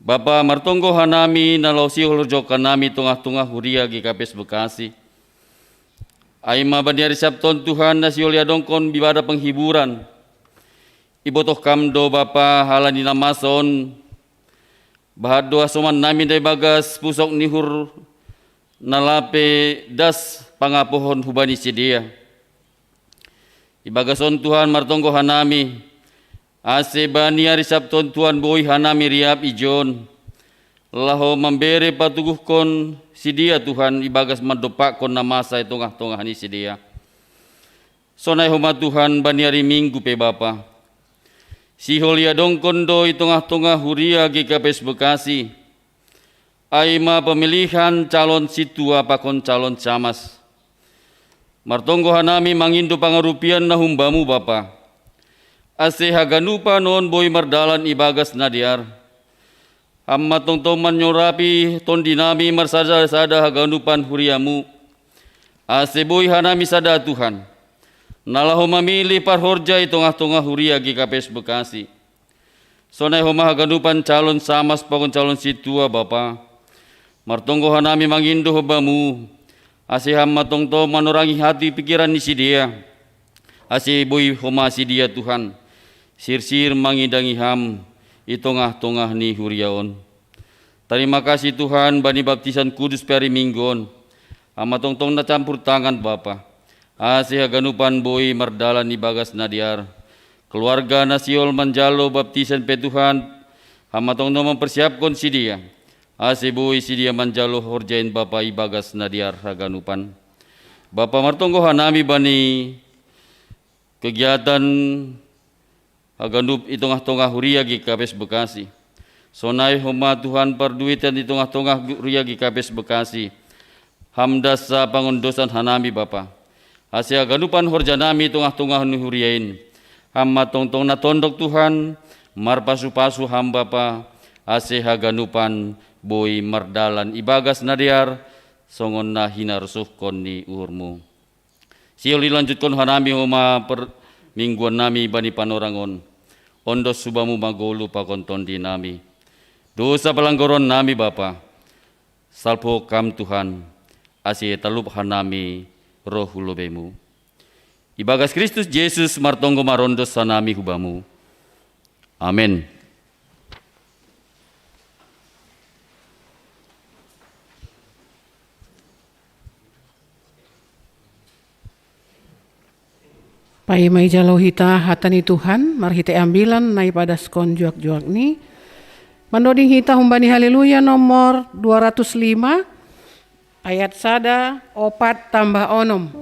Bapa, martonggo hanami na laho sihol horjahon hanami tongah-tongah huria G K P S Bekasi. Ai ma bani ari Sabtu on Tuhan na sihol iadongkon ibadah penghiburan. Ibotoh Kam do Bapa halani na masa on, bahat do hasoman nami na ibagas pusok ni uhur na lape das pangapohon hubani sidea. Ibagas on Tuhan martonggo hanami, ase bani ari Sabtu on Tuhan boi hanami riap ijon, laho mambere patuguhkon sidea Tuhan ibagas mandompakkon na masa i tongah-tongah ni sidea. Sonai homa Tuhan bani ari Minggu pe Bapa. Sihol iadongkon do i tongah-tongah huria G K P S Bekasi, ai ma pemilihan calon sintua pakon calon camas. Martonggo hanami mangindo pangarupian na humbamu Bapa, ase haganupan on boi mardalan ibagas na dear. Ham ma tongtong manyorapi tondinami marsada-sada haganupan huriamu, ase boi hanami sada Tuhan, na laho mamilih parhorja i tongah-tongah huria G K P S Bekasi. Sonai homa haganupan calon camas pakon calon sintua Bapa. Martonggo hanami mangindo hu Bamu, ase Ham ma tongtong manorangi hati pikiran ni sidea, ase boi homa sidea Tuhan, sirsir mangidangi Ham i tongah-tongah ni huria on. Tarima kasih Tuhan bani baptisan kudus pe ari Minggu on. Ham ma tongtong na campur tangan Bapa, ase haganupan boi mardalan ibagas na dear. Keluarga na sihol manjalo baptisan pe Tuhan, Ham ma tongtong mampersiapkon sidea, ase boi sidia manjalo horjain Bapa ibagas na dear haganupan. Bapa, martonggo hanami bani kegiatan haganup i tongah-tongah huria G K P S Bekasi. Sonai homa Tuhan parduitan i tongah-tongah huria G K P S Bekasi. Ham das sa pangondosan hanami Bapa. Ase haganupan horjanami i tongah-tongah ni huria in. Ham ma tongtong na tondok Tuhan, marpasu-pasu Ham Bapa, ase haganupan boi mardalan ibagas na dear, songon na hinarosuhkon ni uhurMu. Sihol ilanjutkon hanami homa parmingguannami bani panorang on. Ondos hubaMu ma goluh pakon tondinami. Dosa palanggaruannami Bapa. Salpu Ham Tuhan, ase talup hanami roh hu lobeiMu. Ibagas Kristus Jesus martonggo marondos hanami hubaMu. Amen. Paima ijalo hita hata ni Tuhan, marhitei ambilan na ipadaskon juak-juak ni. Mandoding hita humbani Haleluya nomor dua ratus lima, ayat sada, opat tambah onom.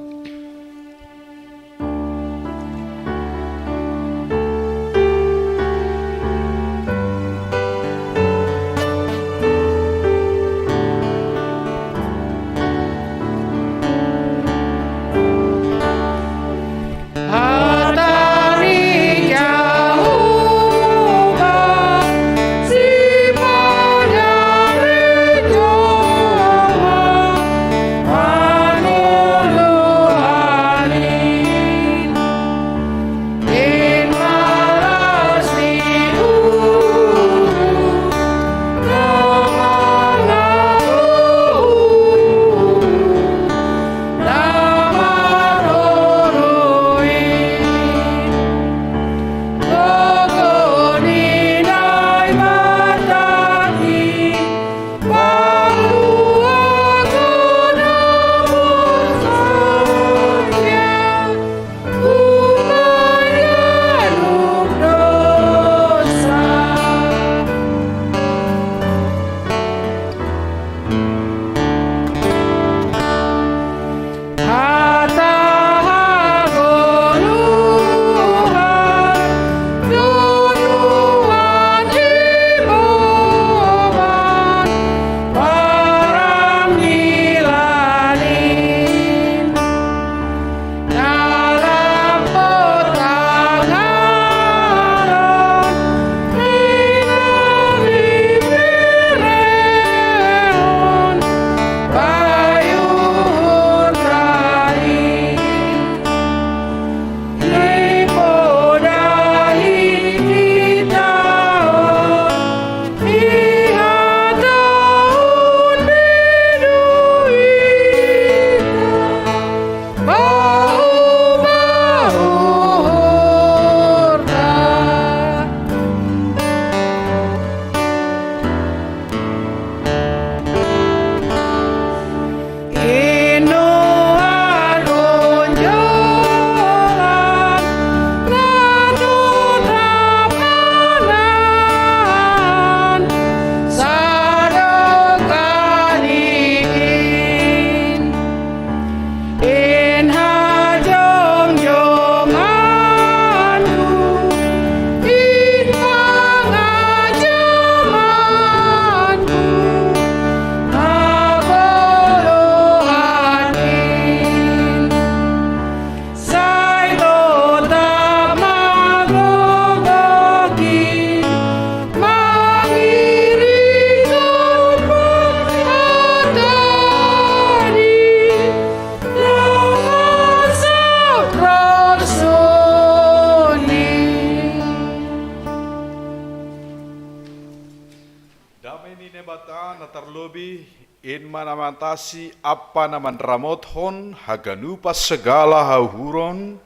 Damai ni Naibata na tarlobih, in ma na manatasi ampa na manramothon haganupan sagala hauhuron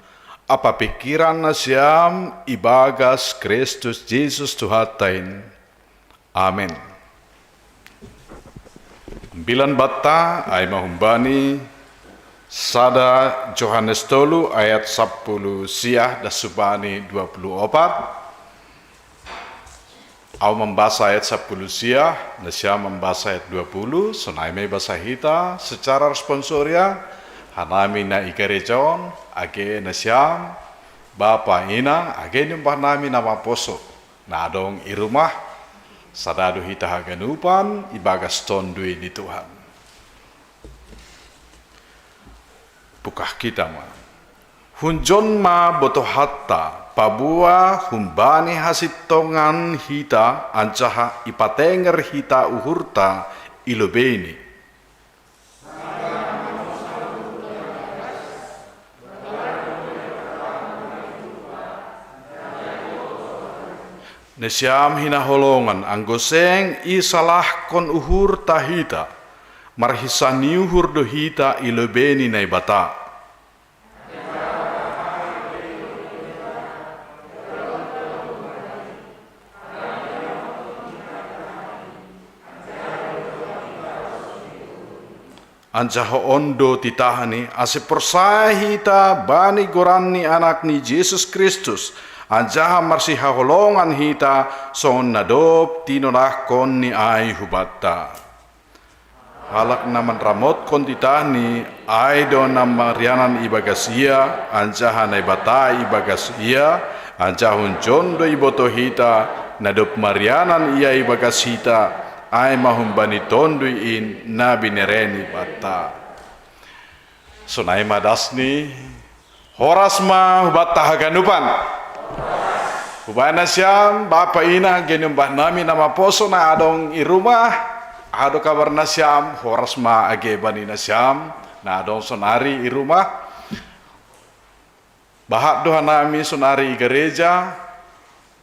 ampa pingkiran nasiam ibagas Kristus Jesus Tuhanta in. Amen. Ambilan banta ai ma humbani sada Johannes tolu ayat sampulu sia das humbani dua pulu opat. Au mambasa ayat sapuluh sia, na siam mambasa ayat dua puluh, sonai ma ibasa hita secara responsoria, hanami na i gareja on, age na siam, bapa inang, age ni umbahnami na maposo, na adong i rumah, sada do hita haganupan, ibagas Tonduy ni Tuhan. Pukah hita ma. Hunjon ma botohanta, paboa humbani hasintongan hita anjaha ipatenger hita uhurta i lobeini. Na siam hinaholongan, anggo seng isalahkon uhurta hita, marhinsah ni uhur do hita i lobei ni Naibata. Anjaha on do titahni, ase porsaya hita bani goran ni Anak ni Jesus Kristus, anjaha marsihaholongan hita songon na dob tinonahkonni ai hubanta. Halak na manramotkon titahni, ai do na marianan ibagas ia, anjaha Naibata ibagas ia, anjaha hunjon do iboto hita, na dob marianan ia ibagas hita, ai ma humbani Tonduy in na binereni banta. Sonai ma dasni, horas ma hubanta haganupan. Hubaen nasiam, bapa inang, age ni umbahnami na maposo na adong i rumah, aha do kabar nasiam, horas ma age bani nasiam, na adong sonari i rumah. Bahat do hanami sonari i gareja,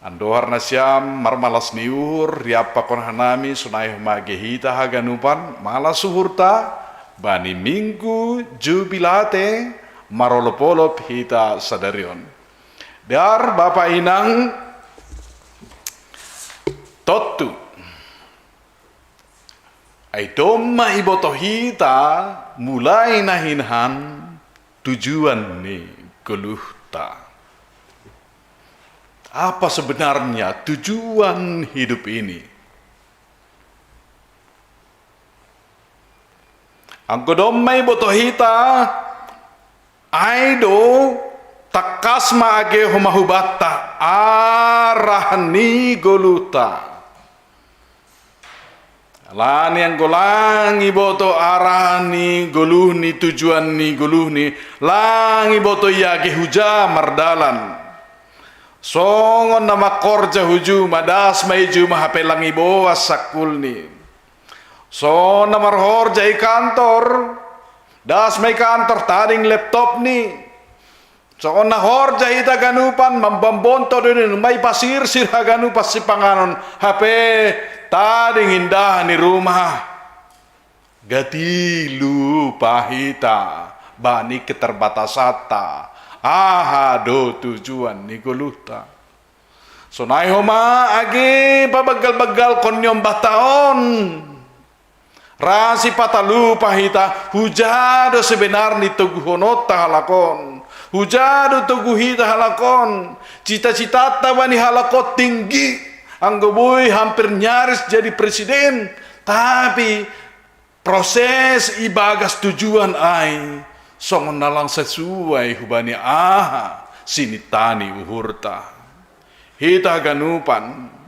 andohar nasiam marmalas ni uhur, riap pakon hanami sonai homa age hita haganupan, malas uhurta, bani minggu jubilate, marolopolop hita sadari on. Dar, bapa inang, tontu. Ai domma iboto hita mulai na hinan tujuan ni goluhta. Apa sebenarnya tujuan hidup ini? Anggo domma iboto hita, ai do tangkas ma age homa hubanta arah ni goluhta. Alani anggo lang iboto arah ni goluhni, tujuan ni goluhni, lang iboto ia age huja mardalan. Songon na mangkorja hu juma, das ma i juma hape lang iboan sangkulni. Songon na marhorja i kantor, das ma i kantor tading laptopni. Songon na horja hita haganupan, mambambonto do i, nunga ipasirsir haganupan sipanganon, hape tading indahan ni rumah. Gati lupa hita bani keterbatasanta, aha do tujuan ni goluhta. Sonai homa age pabanggal-banggalkon ni ombahta on. Ra sipata lupa hita, huja do sebenarni toguhononta halak on. Huja do togu hita halak on. Cita-citanta bani halak on tinggi. Anggo boi hampir nyaris jadi presiden. Tapi proses ibagas tujuan ai songon na lang sesuai hubani aha sinintani uhurta. Hita haganupan,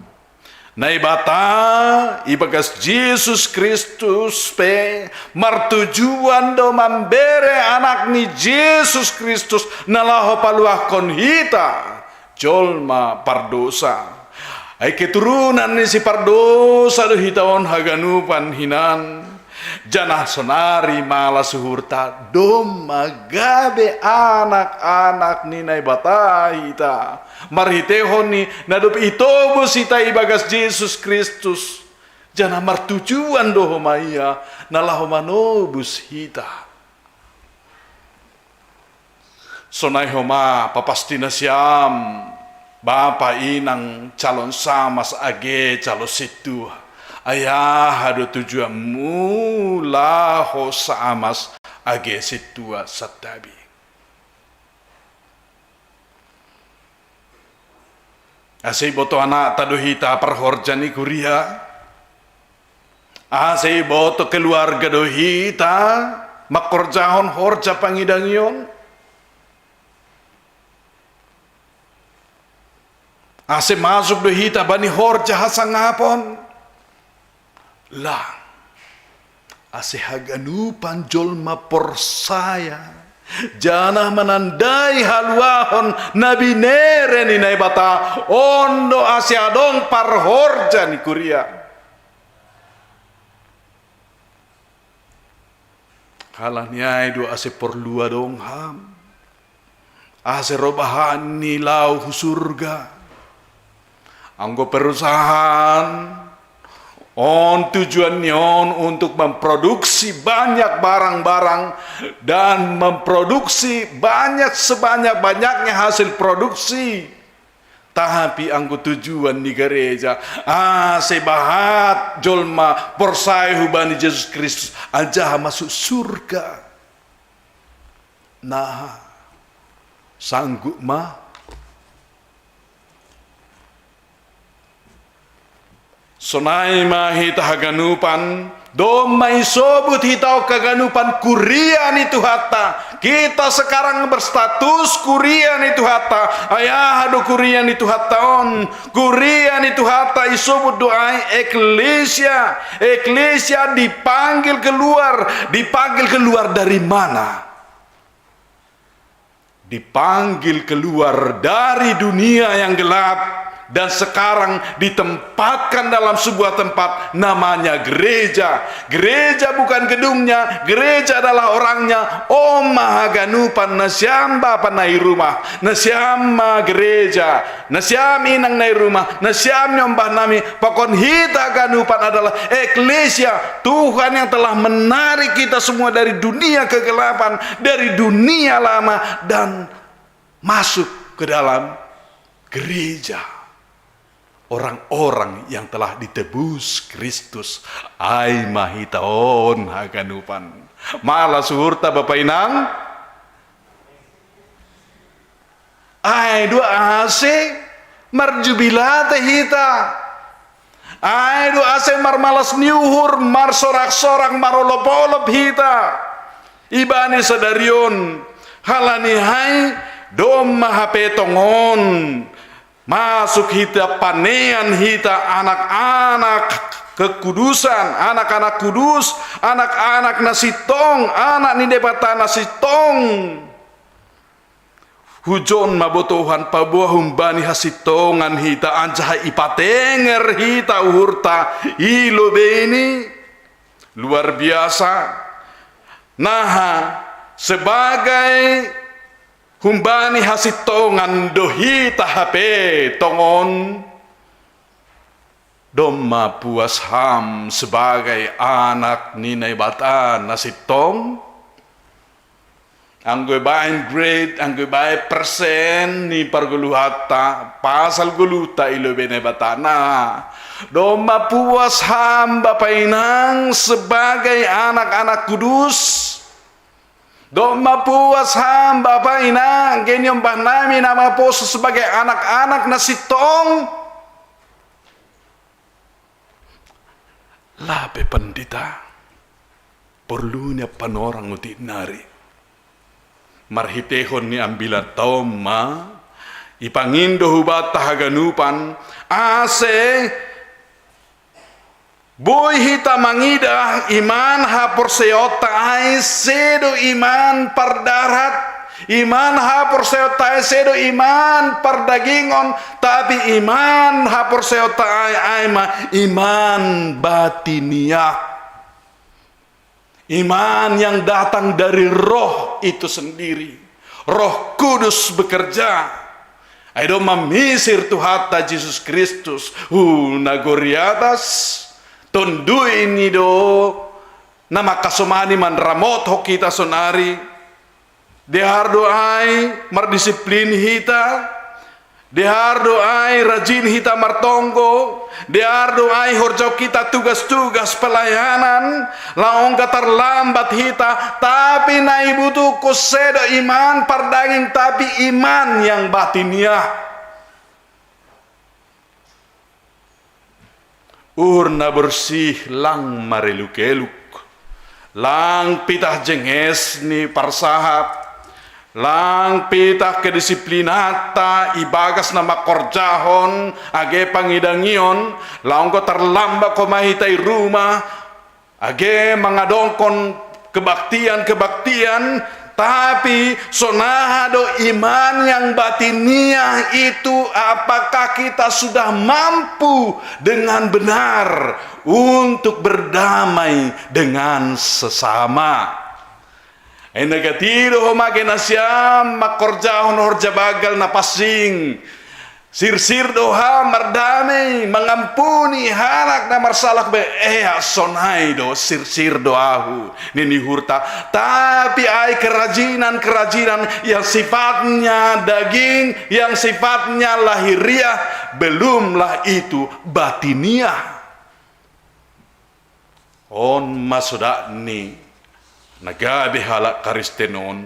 Naibata ibagas Jesus Kristus pe martujuan do mambere Anak ni Jesus Kristus na laho paluahkon hita jolma pardosa. Ai keturunan ni sipardosa do hita on haganupan hinan. Janah sonari malas uhurta domma gabe anak-anak ni Naibata hita. Marhiteihon ni na dob itobus hita ibagas Jesus Kristus. Janah martujuan do homa ia na laho manobus hita. Sonai homa papasti nasiam, bapa inang calon samas age calon sintua. Ai aha do tujuanmu laho samas age sintua santabi? Ase iboto anakta do hita parhorja ni kuria. Ase iboto keluarga do hita mangkorjahon horja pangidangion. Ase masuk do hita bani horja hasangapon. Lah, ase haganupan jolma porsaya, janah manandai haluahon na binere ni Naibata, on do ase adong parhorja ni kuria. Halani ai do ase porlu adong ham, ase roh bahan ni laho hu surga. Anggo perusahaan on tujuannya on untuk memproduksi banyak barang-barang dan memproduksi banyak sebanyak-banyaknya hasil produksi. Tapi anggo tujuan ni gareja, ase bahat jolma porsaya hubani Jesus Kristus anjaha masuk surga. Nah, sanggup ma? Sonai ma hita haganupan, domma isobut hita on haganupan kuria ni Tuhanta. Kita sekarang berstatus kuria ni Tuhanta. Ai aha do kuria ni Tuhanta on? Kuria ni Tuhanta isobut do ai eklesia. Eklesia dipanggil keluar. Dipanggil keluar dari mana? Dipanggil keluar dari dunia yang gelap dan sekarang ditempatkan dalam sebuah tempat namanya gereja. Gereja bukan gedungnya, gereja adalah orangnya. On ma haganupan, nasiam bapa na i rumah, nasiam ma gereja. Nasiam inang na i rumah, nasiam nyombah nami, pakon hita haganupan adalah eklesia Tuhan yang telah menarik kita semua dari dunia kegelapan, dari dunia lama, dan masuk ke dalam gereja orang-orang yang telah ditebus Kristus. Ai ma hita on haganupan. Malas uhurta, bapa inang? Ai do ase marjubilate hita. Ai do ase marmalas ni uhur, marsorak-sorak, marolop-olop hita. Ibani sadari on, halani ai domma hape tongon masuk hita, panean hita anak-anak kekudusan, anak-anak kudus, anak-anak na sintong, anak ni Debata na sintong. Hujon ma botohan paboa humbani hasintongan hita anjaha ipatenger hita uhurta i lobei ni. Luar biasa. Naha, sebagai humbani hasintongan do hita hape tongon. Domma puas ham sebagai anak ni Naibata na sintong? Anggo ibaen grade, anggo ibaen persen ni pargoluhanta, pasal goluhta i lobei Naibata, na domma puas ham, bapa inang, sebagai anak-anak kudus? Domma puas ham, bapa inang, anggo niombah nami na maposo sebagai anak-anak na sintong? Lape pandita, porlu ni panorang otik nari. Marhiteihon ni ambilan ta on ma ipangindo hubanta haganupan, ase boi hita mangidah iman haporseaonta ai sedo iman pardarat, iman haporseaonta ai sedo iman pardagingon, tapi iman haporseaonta ai, ai ma iman batiniah. Iman yang datang dari Roh itu sendiri. Roh Kudus bekerja. Ai domma misir Tuhanta Jesus Kristus hu nagori atas, Tonduy ni do na mangkasomani manramothon hita sonari. Dear do ai mardisiplin hita, dear do ai rajin hita martonggo, dear do ai horjahon hita tugas-tugas pelayanan, laho ongga tarlambat hita, tapi na ibutuhkon sedo iman pardaging, tapi iman yang batiniah. Uhur na bersih lang mareluk-eluk. Lang pitah jenges ni parsahat. Lang pitah kedisiplinanta ibagas na mangkorjahon age pangidangion, laho tarlambat homa hita i rumah, age mangadongkon kebaktian-kebaktian, tapi sonaha do iman yang batiniah itu, apakah kita sudah mampu dengan benar untuk berdamai dengan sesama? Enda gati do homa age nasiam mangkorjahon horja banggal na pansing. Sirsir do ham mardame, mangampuni halak na marsalah be, ea sonai do sirsir do ahu, nini uhurta. Tapi ai kerajinan-kerajinan yang sifatnya daging, yang sifatnya lahiriah, belumlah itu batiniah. On ma sodatni na gabe halak Kristen on,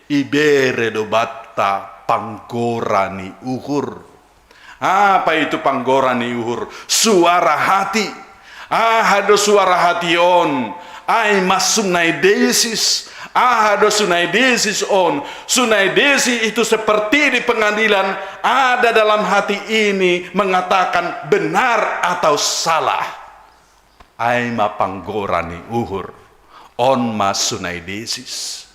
ibere do banta panggora ni uhur. Apa itu panggora ni uhur? Suara hati. Aha do suara hati on? Ai ma sunaidesis. Aha do sunaidesis on? Sunaidesis itu seperti di pengadilan, ada dalam hati ini mengatakan benar atau salah. Ai ma panggora ni uhur, on ma sunaidesis.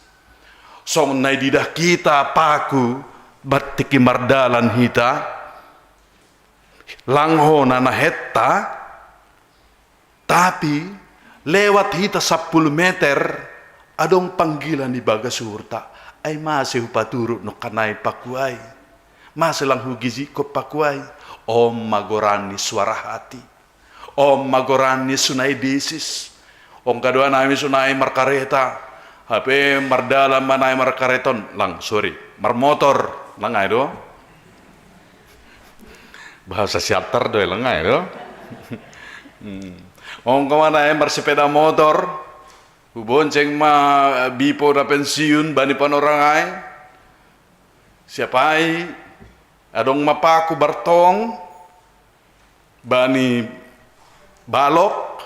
Songon na ididah hita paku, batik i mardalan hita, lang hona na hetta, tapi lewat hita sampulu meter, adong panggilan ibagas uhurta, ai mase hupaturut nongkan ai paku ai? Mase lang hugijikkon paku ai? On ma goran ni suara hati. On ma goran ni sunaidesis. Ongka do anami sonai markareta. Hape mardalan ma nai markareta on, lang, sorry, marmotor, lang ai do. Bahasa Siantar do, lang ai do. Hmm. Ongka ma nai marsepeda motor. Hubonceng ma bipo na pensiun bani panorang ai. Siap ai, adong ma paku bartong bani balok,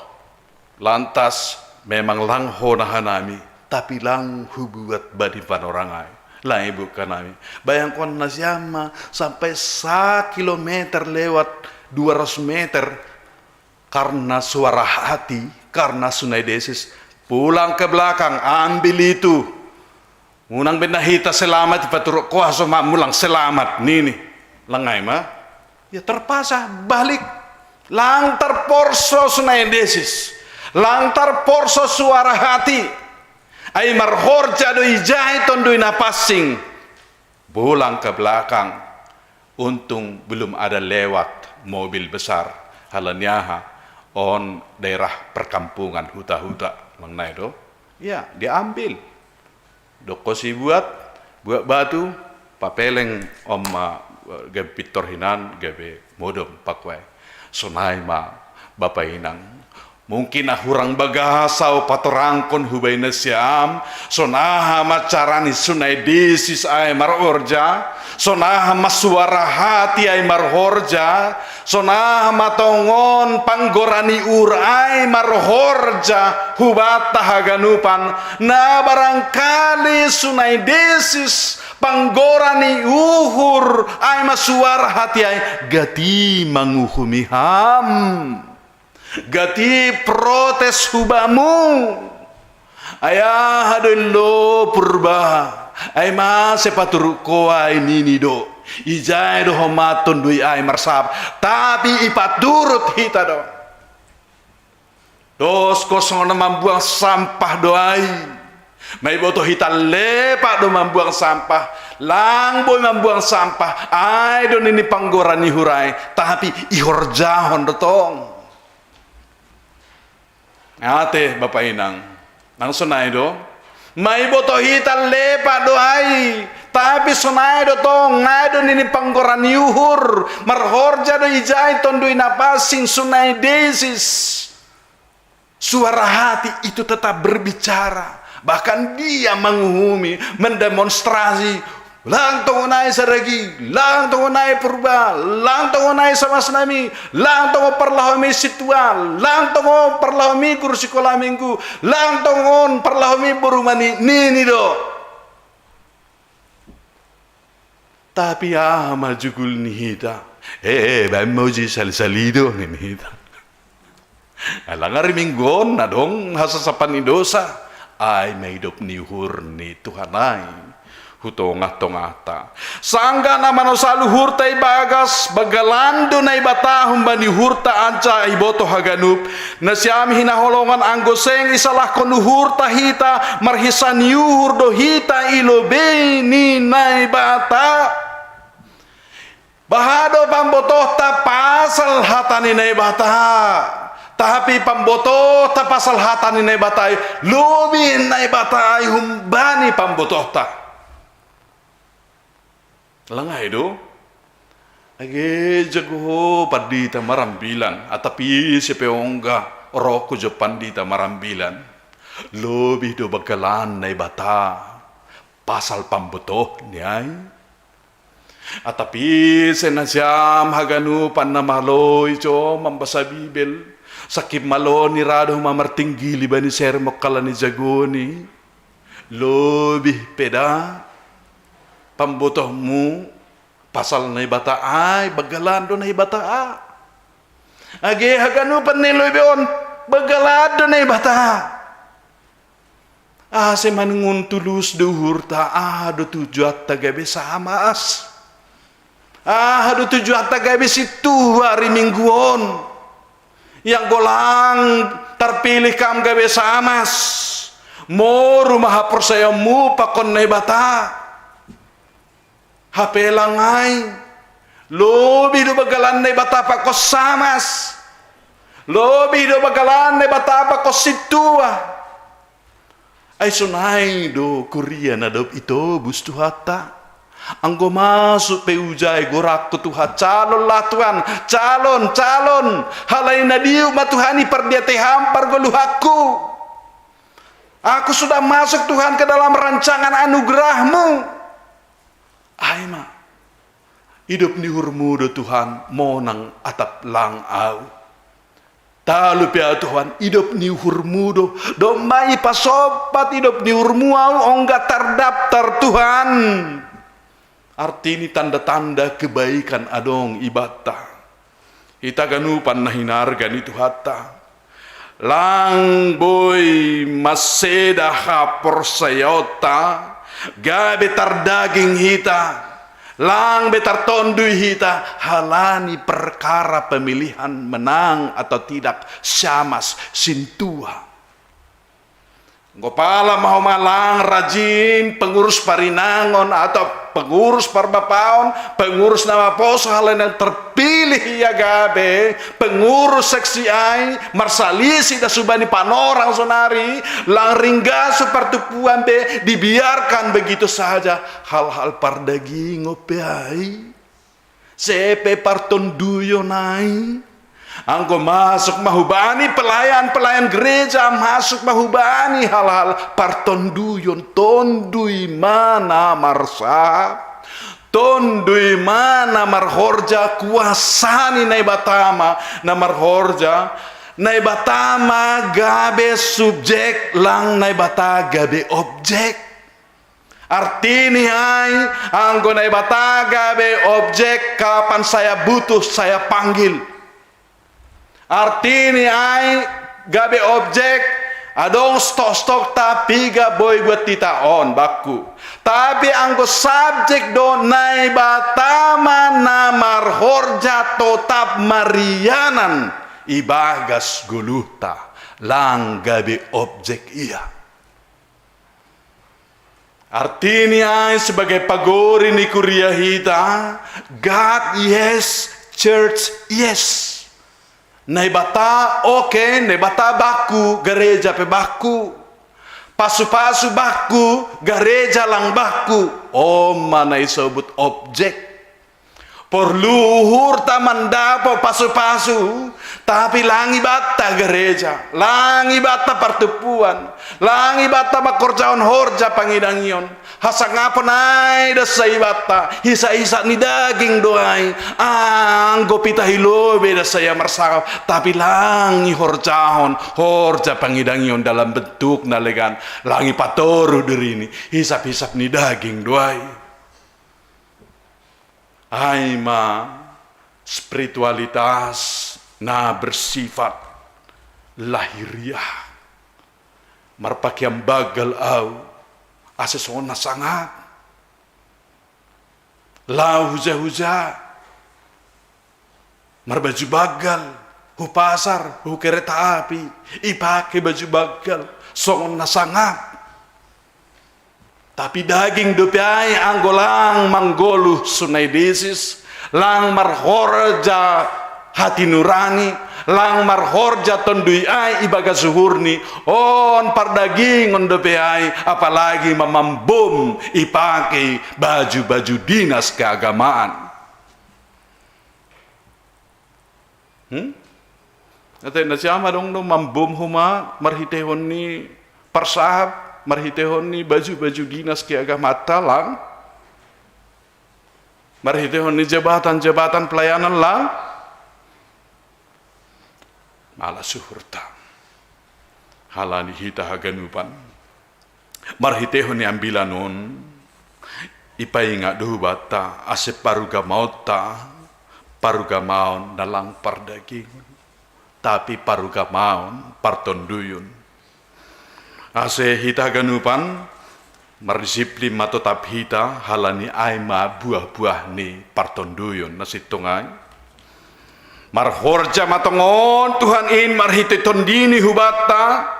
lantas memang lang hona hanami, tapi lang hubuat bani panorang ai. Lang ibuat hanami. Bayangkon nasiam ma sampai sakilometer lewat dua ratus meter karena suara hati, karena sunaidesis, pulang ke belakang, ambil itu. Unang be na hita selamat, ipaturuk ho hasomatmu lang selamat, nini. Lang ai ma. Ya terpaksa balik. Lang tarporso sunaidesis. Lang tarporso suara hati. Ai marhorja do ijai Tonduy Napansing. Pulang ke belakang. Untung belum ada lewat mobil besar. Halani aha? On daerah perkampungan, huta-huta. Lang nai do. Ya, diambil. Dokkon si buat, buat batu, papeleng on ma, eh, gabe pintor hinan, gabe modom paku ai. Sonai ma bapa inang. Mungkin na hurang bagasa hupatorangkon hubahen nasiam, sonaha ma cara ni sunaidesis ai marhorja, sonaha ma suara hati ai marhorja, sonaha ma tongon panggora ni uhur ai marhorja hubanta haganupan, na barangkali sunaidesis panggora ni uhur ai ma suara hati ai gati manguhumi ham. Gati protes hubamu. Ai aha do illo Purba? Ai mase paturuk ho ai nini do. Ijai do homa Tonduy ai marsahap, tapi ipaturut hita do. Dos ho songon na mambuang sampah do ai. Maiboto hita lepak do mambuang sampah. Lang boi mambuang sampah. Ai do nini panggora ni uhur ai. Tapi ihorjahon do tong. Ate, bapa inang, nang sonai do? Maiboto hita lepak do ai, tapi sonai do tong, ai do nini panggora ni uhur, marhorja do ijai Tonduy Napansing sunaidesis. Suara hati itu tetap berbicara. Bahkan dia manguhumi, mendemonstrasi Lang tongo nai saragi, lang tongo nai purba, lang tongo nai samas nami, lang tongo parlahomi situa, lang tongo parlahomi guru sikola minggu, lang tongon parlahomi boru mani, nini do. Tapi aha ma jugul ni hita? Eh, eh, baen ma uji sali-sali do, nini hita. Alang ari minggu on adong hasasapan ni dosa, ai ma idop ni uhur ni Tuhan ai hu tongah-tongahta. Sanggah na manosal uhurta ibagas, banggalan do Naibata humbani uhurta anca iboto haganup. Nasiam hinaholongan, anggo seng isalahkon uhurta hita, marhisa ni uhur do hita i lobei ni Naibata. Baha do pambotohta pasal hata ni Naibata? Tapi pambotohta pasal hata ni Naibata i, lobih Naibata i humbani pambotohta. Lang ai do? Age jago ho pandita marambilan, atap ise pe ongga roh ku jo pandita marambilan. Lobih do banggalan Naibata pasal pambotohni ai. Atap ise nasiam haganupan na malo i jo mambasa Bibel, sangkip malo ni ra do homa martinggil i bani sermon halani jagoni. Lobih pe da pambotohmu pasal Naibata ai, banggalan do Naibata. Age haganupan ni lobei on, banggalan do Naibata. Ase manungun tulus do uhurta, aha do tujuanta gabe samas? Aha do tujuanta gabe sintua ari minggu on? Ianggo lang tarpilih kam gabe samas, moru ma haporsayaonmu pakon Naibata. Hape lang ai, lobih do banggalan Naibata pakon samas. Lobih do banggalan Naibata pakon sintua. Ai sonai do kuria na dob itobus Tuhanta. Anggo masuk pe uja i gorangku, Tuhan, calonlah Tuhan, calon, calon. Halani na dihut ma Tuhan i pardiatehon pargoluhanku. Aku sudah masuk, Tuhan, ke dalam rancangan anugerah-Mu. Ai ma, idop ni uhurmu do, Tuhan, monang atap lang au. Talu pe au, Tuhan, idop ni uhurmu do. Domma ipasompat idop ni uhurmu au ongga tardaptar, Tuhan. Artini tanda-tanda kebaikan adong ibanta. Hita ganupan na hinarga ni Tuhanta, lang boi maseda haporsayaonta, gabe tardaging hita, lang be tartonduy hita halani perkara pemilihan menang atau tidak, samas, sintua. Anggo pala ma homa lang rajin pengurus parinangon atau pengurus parbapaon, pengurus na maposo halani na terpilih ia gabe pengurus seksi ai, marsalisi da subani panorang sonari, lang ringgas tu partumpuan be, dibiarkan begitu saja, hal-hal pardagingon pe ai. Sai pe partonduyon ai. Anggo masuk ma hubani pelayan-pelayan gereja, masuk ma hubani hal-hal partonduyon, tonduy ma na marsahat, tonduy ma na marhorja kuasa ni Naibata ma na marhorja. Naibata ma gabe subjek, lang Naibata gabe objek. Artini ai, anggo Naibata gabe objek, kapan saya butuh, saya panggil. Artini ai, gabe objek, adong stok-stokta piga boi buat hita on, bakku. Tapi anggo subjek do, Naibata ma na marhorja totap marianan ibagas goluhta, lang gabe objek ia. Artini ai sebagai pagori ni kuria hita, God yes, church yes. Naibata oke, Naibata bakku, gareja pe bakku. Pasu-pasu bakku, gareja lang bakku. On ma na isobut objek. Porlu uhurta mandapo pasu-pasu, tapi langi batta gereja, langi batta partumpuan, langi batta makkorjaon horja pangidangion. Hasangapon ai dessa i batta, hisa-hisa ni daging do ai, anggo pita hilobe dessa ia marsangap, tapi langi horjahon, horja pangidangion dalam bentuk na legan, langi patoru dirini, hisap-hisap ni daging do ai. Ai ma spiritualitas na bersifat lahiriah. Marpakean baggal au, ase songon na sangap. Lao huja-huja, marbaju baggal, hu pasar, hu kereta api, ipake baju baggal, songon na sangap. Tapi daging dope ai anggo lang manggoluh sunai desis, lang marhorja hati nurani, lang marhorja tondui ai ibagas uhurni, on pardagingon dope ai, apalagi mamambom ipake baju-baju dinas keagamaan. Hmm? Ate nasiam adong do mambom homa marhitehon ni parsahap, marhitehon ni baju-baju dinas keagamanta lang, marhitehon ni jabatan-jabatan pelayanan lang. Malas uhurta. Halani hita haganupan, marhitehon ni ambilan on, ipaingat do hubanta ase parugamaonta, parugamaon na lang pardagingon, tapi parugamaon partonduyon. Ase hita haganupan, mardisiplin ma totap hita, halani ai ma buah-buah ni partonduyon na sintong ai. Marhorja ma tongon Tuhan in marhite tondini hubanta,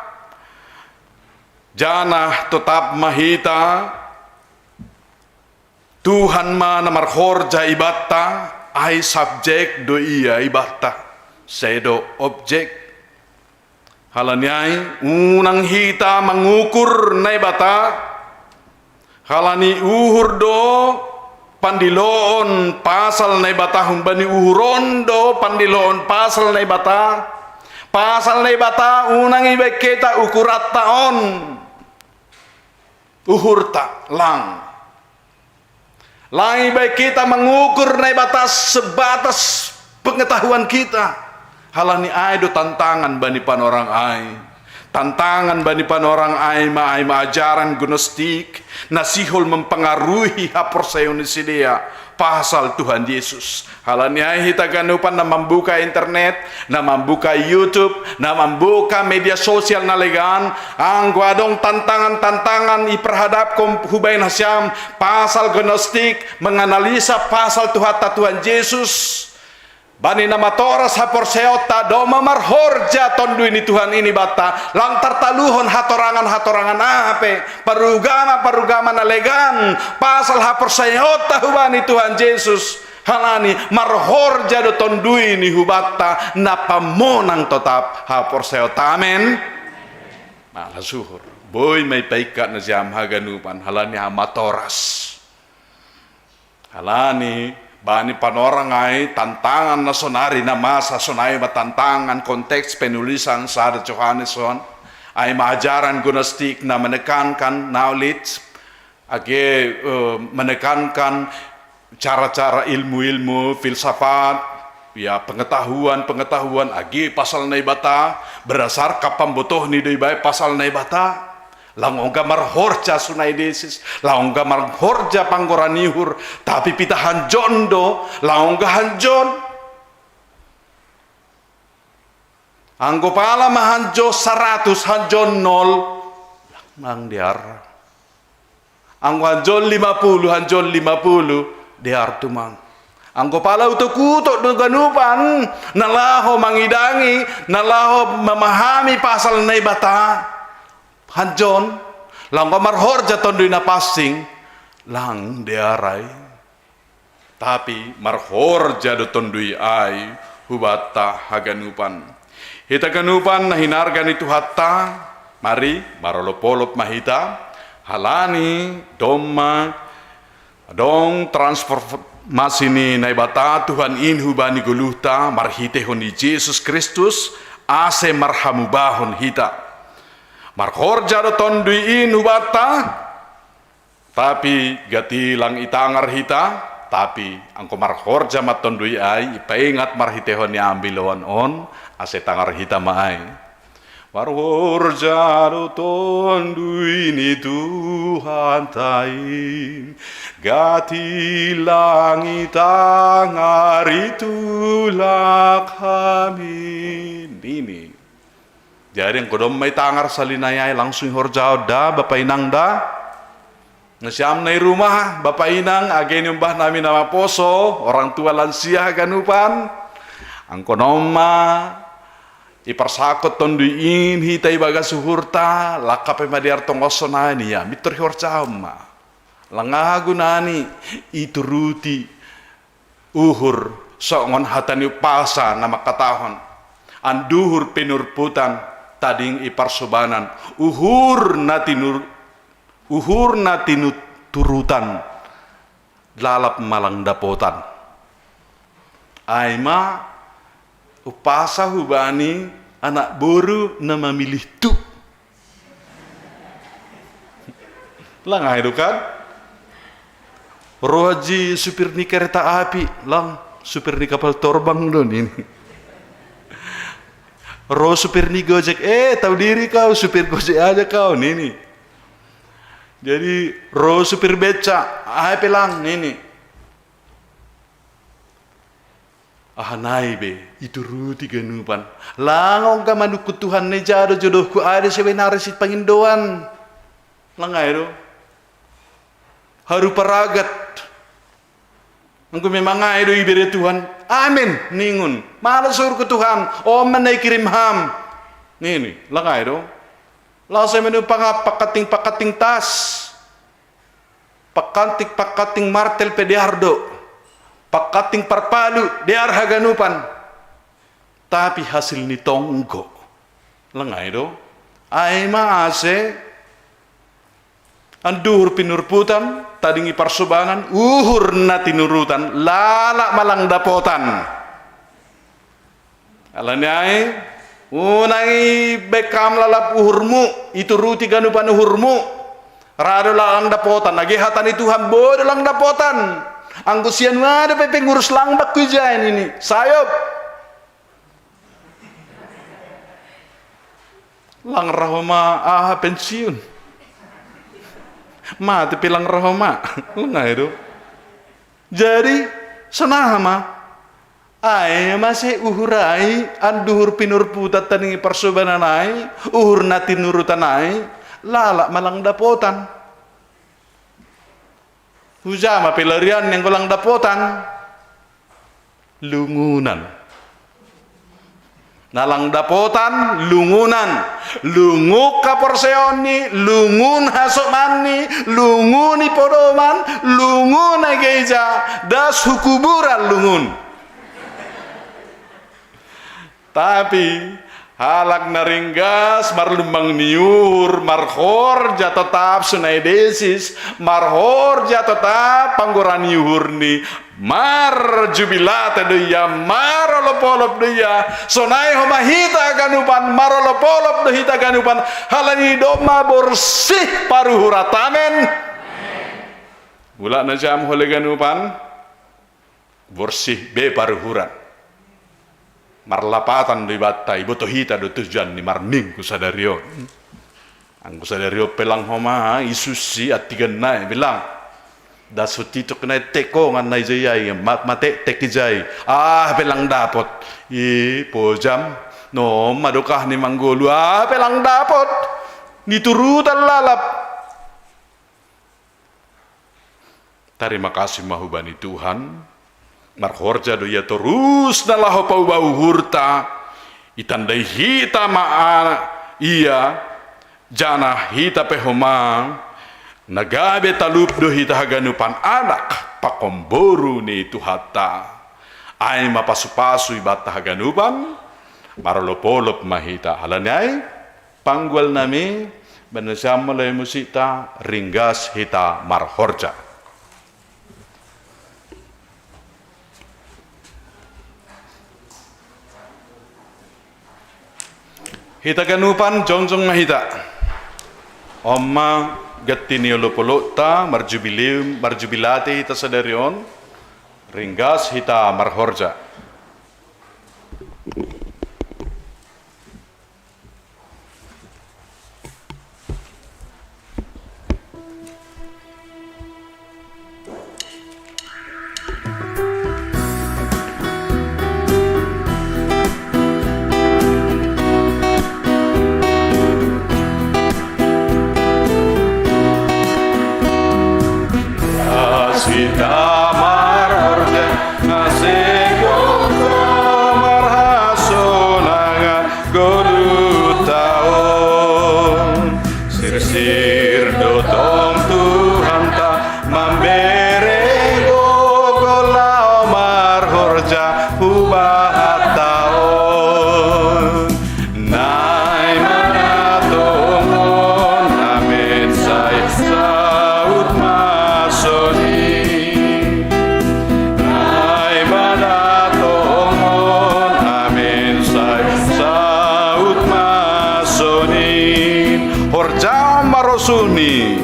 janah totap ma hita, Tuhan ma na marhorja ibanta, ai subjek do ia ibanta, sai do objek. Halani ai, unang hita mangukur Naibata, halani uhur do pandiloon pasal Naibata, humbani uhur on do pandiloon pasal Naibata. Pasal Naibata unang ibaen hita ukuranta on, uhurta lang. Lang ibaen hita mangukur Naibata sebatas pengetahuan kita. Halani ai do tantangan bani panorang ai. Tantangan bani panorang ai ma, ai ma ajaran gnostik na sihol mempengaruhi haporseaon ni sidea pasal Tuhan Yesus. Halani ai hita ganupan na mambuka internet, na mambuka YouTube, na mambuka media sosial na legan, anggo adong tantangan-tantangan iparhadapkon hubaen hasiam pasal gnostik, menganalisa pasal Tuhanta Tuhan Yesus, bani na matoras haporseaonta, domma marhorja Tondui ni Tuhan i ibanta, lang tartaluhon hatorangan-hatorangan aha pe, parugama-parugama na legan pasal haporseaonta hubani Tuhan Yesus. Halani marhorja do Tondui ni hubanta na pamonang totap haporseaonta. Amen. Malas uhur. Boi ma ipaingkat nasiam haganupan, halani aha? Matoras. Halani bani panorang ai tantangan na sonari na masa sonai ma tantangan konteks penulisan sada Johannes on, ai ma ajaran gnostik na menekankan knowledge, age, eh, menekankan cara-cara ilmu-ilmu filsafat, ya, pengetahuan-pengetahuan age pasal Naibata, berdasarkan pambotohni do ibaen pasal Naibata. Lang ongga marhorja sunai desis, lang ongga marhorja panggora ni uhur, tapi pita hanjon do, lang ongga hanjon. Anggo pala ma hanjon saratus, hanjon nol, lang dear. Anggo hanjon lima puluh, hanjon lima puluh, dear tumang. Anggo pala utok-utok do ganupan na laho mangidangi, na laho memahami pasal Naibata, hanjon, lang ongga marhorja Tondui Napansing, lang dear ai. Tapi marhorja do Tondui ai hubanta haganupan. Hita ganupan na hinarga ni Tuhanta, mari marolop-olop ma hita, halani domma adong transfer-, Masi ni Naibata Tuhan in hubani goluhta marhitehon ni Jesus Kristus, ase marhamubahon hita. Marhorja do Tonduy in hubanta, tapi gati lang itangar hita, tapi anggo marhorja ma Tonduy ai, ipaingat marhitehon ni ambiloan on, ase tangar hita ma ai. Marhorja do Tonduy ni Tuhanta in, gati lang itangar, itulak hami, nini. Jadi anggo domma itangar sali nai ai, langsung ihorjahon da, bapa inang da. Nasiam na i rumah, bapa inang, age niombah nami na maposo, orang tua lansia haganupan. Anggo domma iparsahut Tonduy in hita ibagas uhurta, langka pe madear tongoshon nai, ia mintor ihorjahon ma. Lang aha gunani ituruti uhur songon hata ni umpasa na mangkatahon: Anduhur pinurputan, tading i parsobanan, uhur na tinur-, uhur na tinuturutan, lalap ma lang dapotan. Ai ma umpasa hubani anak boru na mamilih tu. Lang aha i do kan? Ro haji supir ni kereta api, lang, supir ni kapal torbang do, nini. Ro supir ni Gojek, eh, tahu diri kau, supir Gojek aja kau, nini. Jadi ro supir beca, aha pe lang, nini. Aha nai be, ituruti ganupan. Lang ongga manungkun Tuhan, neja do jodohku, ai do sebenarna sipangindoan. Lang aha i do? Haru paragat. Anggo memang aha i do ibere Tuhan, amen ningun. Malas uhurku Tuhan, on ma na ikirim ham, nini. Lang aha i do? Laos ai manupang pangkanting-pangkanting tas, pangkanting-pangkanting martel pe dear do, pangkanting parpalu dear haganupan, tapi hasil ni tonggo. Lang aha i do? Ai ma ase anduhur pinurputan, tading i parsobanan, uhur na tinurutan, lalap ma lang dapotan. Ala ni ai, unang ibaen ham lalap uhurmu, ituruti ganupan uhurmu. Ra do lang dapotan, age hata ni Tuhan, boi do lang dapotan. Anggo sian ua dope pengurus lang bakku ijai, nini. Sayop. Lang ra homa aha pensiun. Mate pe lang ra homa. Lang aha i do? Jadi, songon aha ma? Ai ma ase uhur ai, anduhur pinurputan, tading i parsobanan ai, uhur na tinurutan ai, lalap ma lang dapotan. Huja ma pelarian ni anggo lang dapotan? Lungunan. Na lang dapotan, lungunan. Lungun haporseaonni, lungun hasombaanni, lungun i podoman, lungun i gereja, das hu kuburan lungun. Tapi halak na ringgas marlumbang ni uhur, marhorja totap sonai desis, marhorja totap panggora ni uhurni, marjubilate do ia, marolopolop do ia, sonai homa hita haganupan, marolopolop do hita haganupan, ala ni i domma borsih paruhuran. Amen. Mulak nasiam hole ganupan, borsih be paruhuran. Marlapatan do ibanta, iboto hita do tujuan ni marminggu sadari on. Anggo sadari on pe lang homa, isusi antigen nai pe lang. Das hu titok nai, tekongan nai ijai ai, ma-, matetek ijai. Ah, pe lang dapot. I pojam, noma dokah ni manggolu, ah, pe lang dapot. Niturutan lalap. Tarima kasih ma hubani Tuhan, marhorja do ia torus na laho paubah uhurta, itandai hita ma a-, ia, janah hita pe homa, na gabe talup do hita haganupan anak pakon boru ni Tuhanta. Ai ma pasupasu ibanta haganupan, marolopolop ma hita. Ala ni ai, panggual nami, baen nasiam ma lae musikta, ringgas hita marhorja. Hita ganupan jongjong ma hita. On ma ganti ni olop-olopta, marjubileum, marjubilate hita sadari on, ringgas hita marhorja. Asita marhorja, asiko marhasonangan, goluhta on. Sirsir do tong Tuhanta, mambereng gogo laho marhorja hubahanta on. Naima da tongon, amen, sai saut ma sonin. Naima da tongon, amen, sai saut ma sonin. Horjahon ma rosuhni.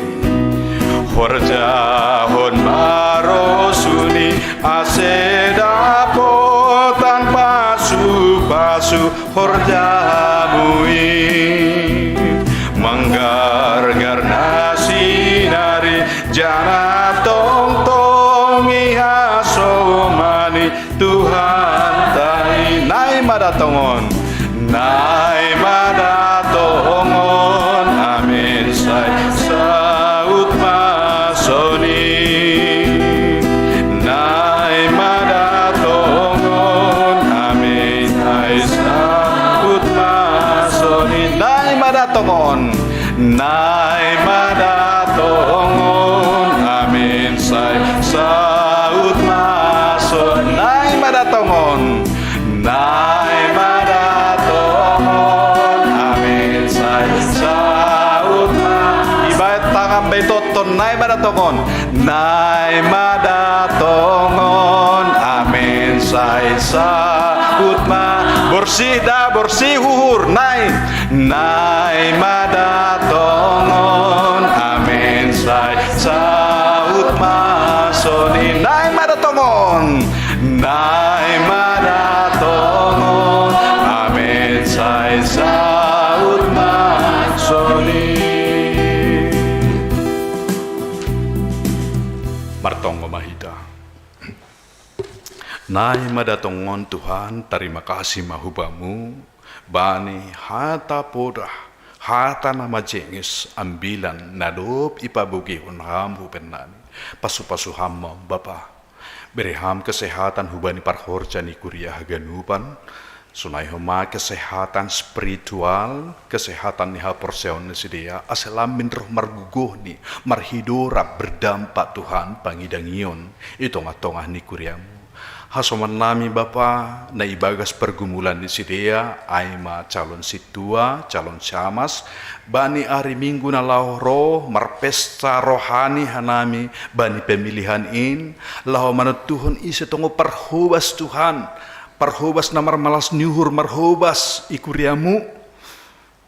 Horjahon ma rosuhni, ase dapotan pasu-pasu horjamu i. Manggargar na sinari, janah tongtong i hasomani Tuhanta i. Naima da tongon. Naima da tongon, amen, sai saut ma sonin. Naima da tongon, amen, sai saut ma sonin. Naima da tongon. Naima da tongon, amen, sai saut ma sonin. Naima da tongon. Naima da tongon, amen, sai saut ma. Ibahen tangan be tongtong, naima da tongon. Naima da tongon, amen, sai saut ma. Borsih da, borsih uhur, nai. Naima da tongon, amen, sai saut ma sonin. Naima da tongon. Naima da tongon, amen, sai saut ma sonin. Martonggo ma hita. Naima da tongon Tuhan, tarima kasih ma hu-Bamu, bani hata podah, hata na majenges, ambilan na dob ipabogihon Ham hu-Bamu. Pasu-pasu Ham ma, Bapa. Bere Ham kesehatan hubani parhorja ni kuria haganupan, sonai homa kesehatan spiritual, kesehatan ni haporseaon ni sidea, ase lambin roh margogohni, marhidorab berdampak Tuhan pangidangion i tongah-tongah ni kuriamu. Hasoman nami Bapa, na ibagas pergumulan ni sidea, ai ma calon sintua, calon syamas, bani ari Minggu na laho ro, marpesta rohani hanami, bani pemilihan in, laho manontuhon ise tongtong parhobas Tuhan, parhobas na marmalas ni uhur, marhobas i kuriamu.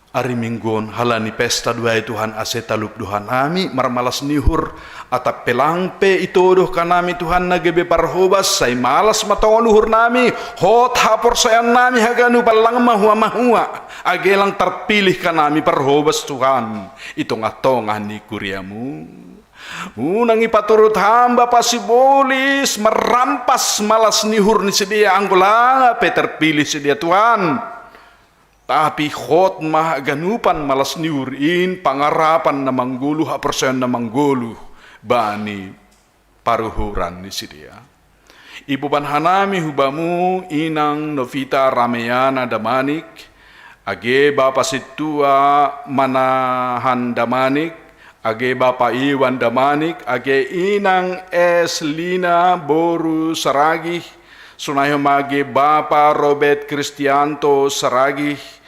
Ari Minggu on halani pesta do ai Tuhan ase talup do hanami marmalas ni uhur, atap pe lang pe itodoh hanami Tuhan na gabe parhobas, sai malas ma tongon uhur nami, hot haporseaon nami haganupan lang mahua-mahua, age lang tarpilih hanami parhobas Tuhan i tongah-tongah ni kuriamu. Unang ipaturut Ham Bapa sibolis marrampas malas ni uhur ni sidea anggo lang pe tarpilih sidea Tuhan. Tapi hot ma haganupan malas ni uhur in pangarapan na manggoluh, haporseaon na manggoluh bani paruhuran ni sidea. Iboban hanami hu-Bamu inang Novita Ramayana Damanik, age bapa sintua Manahan Damanik, age bapa Iwan Damanik, age inang Eslina boru Saragih, sonai homa age bapa Robert Kristianto Saragih,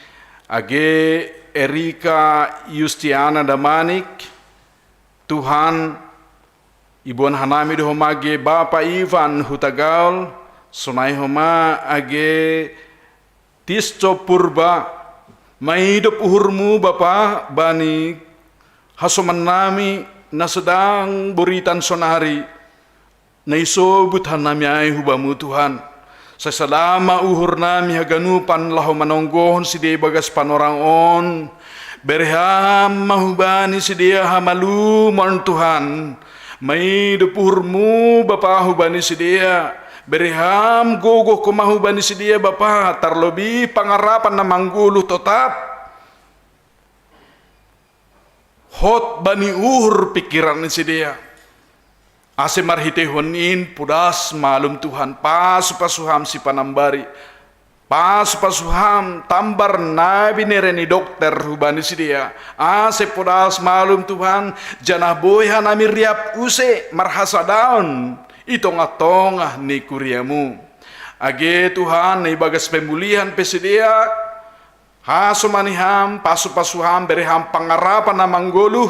age Erika Yustiana Damanik. Tuhan, iboan hanami do homa age bapa Ivan Hutagaol, sonai homa age Tisto Purba, Maidop uhurmu, Bapa, bani hasoman nami na sedang buritan sonari, na isobut hanami ai hu Bamu, Tuhan. Sai sada ma uhur nami haganupan laho manonggohon sidea ibagas panorang on, bere Ham ma hubani sidea hamalumon, Tuhan. Maidop uhurmu, Bapa, hubani sidea, bere Ham gogoh koma hubani sidea, Bapa, tarlobih pangarapan na manggoluh totap hot bani uhur pingkiran ni sidea. Ase marhiteihon in podas malum, Tuhan, pasupasu Ham sipanambari, pasupasu Ham tambar na binere ni dokter hubani sidea, ase podas malum, Tuhan, janah boi hanami riap use marhasadaon i tongah-tongah ni kuriaMu. Age, Tuhan, na ibagas pemulihan pe sidea, hasomani Ham, pasupasu Ham, bere Ham pangarapan na manggoluh,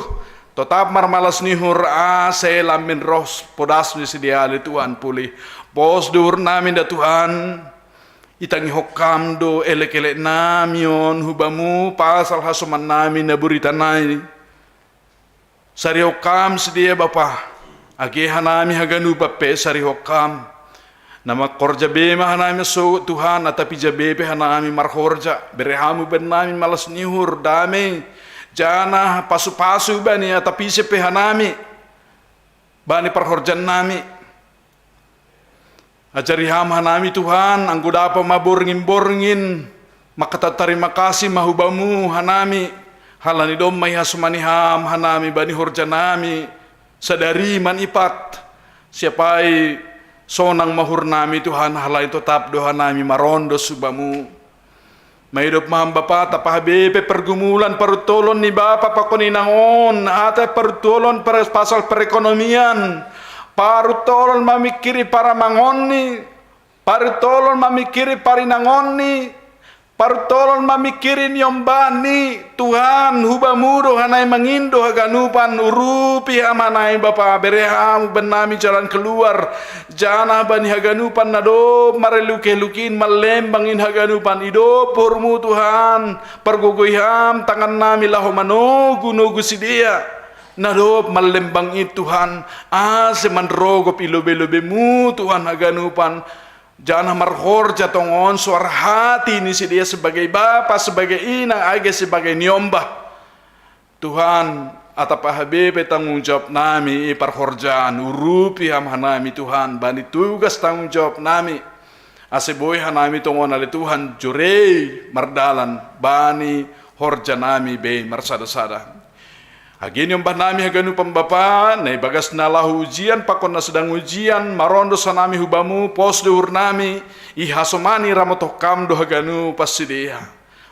totap marmalas ni uhur, ase lambin roh podas ni sidea ale Tuhan pulih. Pos do uhur nami nda, Tuhan, itangihon Kam do elek-elek nami on hu Bamu pasal hasoman nami na buritan ai. Sarihon Kam sidea, Bapa, age hanami haganupan pe sarihon Kam. Na mangkorja be ma hanami sogot, Tuhan, atap ija be pe hanami marhorja, bere Ham hubannami malas ni uhur, dame, janah pasupasu bani atap ise pe hanami bani parhorjaan nami. Ajari Ham hanami, Tuhan, anggo dapot ma borngin-borngin, mangkatap tarima kasih ma hu Bamu hanami, halani domma ihasomani Ham hanami bani horja nami sadari manipat. Siap ai sonang ma uhur nami, Tuhan, halani totap do hanami marondos hu Bamu. Maidop ma Ham, Bapa, tapaha be pe pergumulan paruntolon ni bapa pakon inang on, atap paruntolon par-, pasal perekonomian, paruntolon mamingkiri paramangonni, paruntolon mamingkiri parinangonni, paruntolon mamingkiri niombahni, Tuhan, hu Bamu do hanami mangindo haganupan, urupi Ham hanami, Bapa, bere Ham hubannami jalan keluar, janah bani haganupan na dob mareluk-eluk in, marlembang in haganupan, idop uhurMu, Tuhan, pargogoi Ham tangannami laho manogu-nogu sidea na dob marlembang in, Tuhan, ase manrogop i lobe-lobeMu, Tuhan, haganupan, janah marhorja tongon soar hati ni sidea sebagai bapa, sebagai inang, age sebagai niombah. Tuhan, atap aha be pe tanggung jawab nami i parhorjaan, urupi Ham hanami, Tuhan, bani tugas tanggung jawab nami, ase boi hanami tongon ale Tuhan jore mardalan bani horja nami bei marsada-sada. Age niombah nami haganupan, Bapa, na ibagas na laho ujian pakon na sedang ujian, marondos hanami hu Bamu, pos do uhur nami, ihasomani, ramothon Kam do haganupan sidea.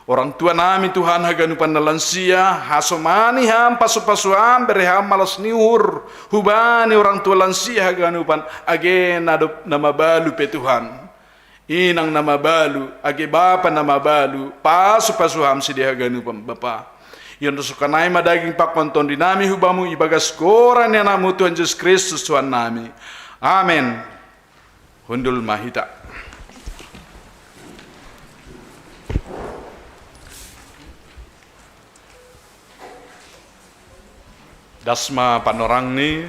Orang tua nami, Tuhan, haganupan na lansia, hasomani Ham, pasupasu Ham, bere Ham malas ni uhur hubani orang tua lansia haganupan, age na dob na mabalu pe, Tuhan. Inang na mabalu, age bapa na mabalu, pasupasu Ham sidea haganupan, Bapa. Iondoskon ai ma daging pakon tondi nami hu Bamu ibagas goran ni AnakMu, Tuhan Jesus Kristus, Tuhan nami. Amen. Hundul ma hita. Das ma panorangni,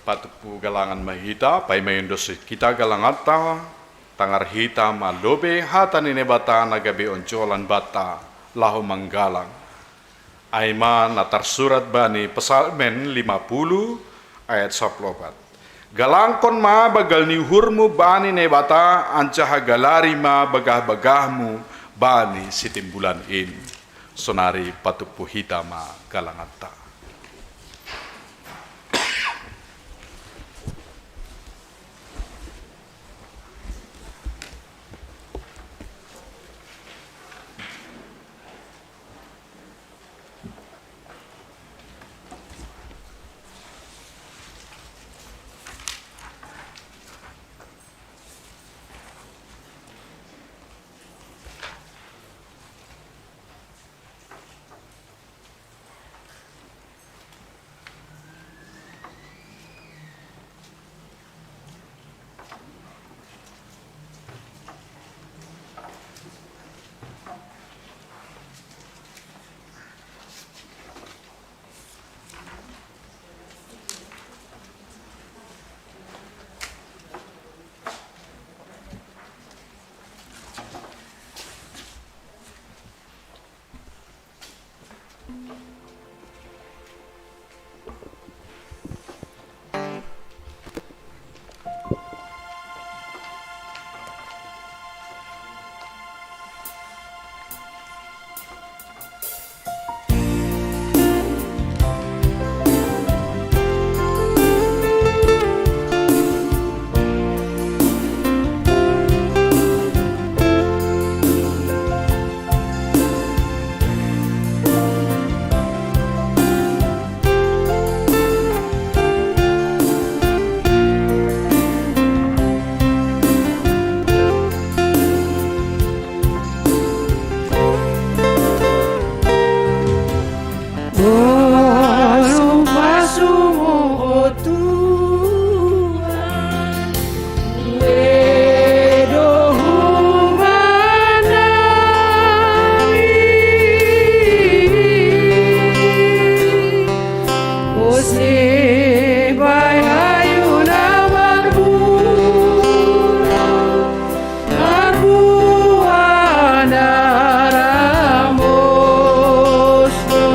patumpu galangan ma hita, paima iondoskon hita galanganta, tangar hita ma lobei hata ni Naibata na gabe onjolan banta laho manggalang. Ai ma na tarsurat bani Psalmen lima puluh ayat sapuluh opat. Galangkon ma banggal ni uhurmu bani Naibata, anjaha galari ma bagah-bagahmu bani sitimbulan in. Sonari patumpu hita ma galanganta. Pasu-pasumu, o Tuhan, uedo humanami, usibai hayuna marbulung, marbuana ramosto.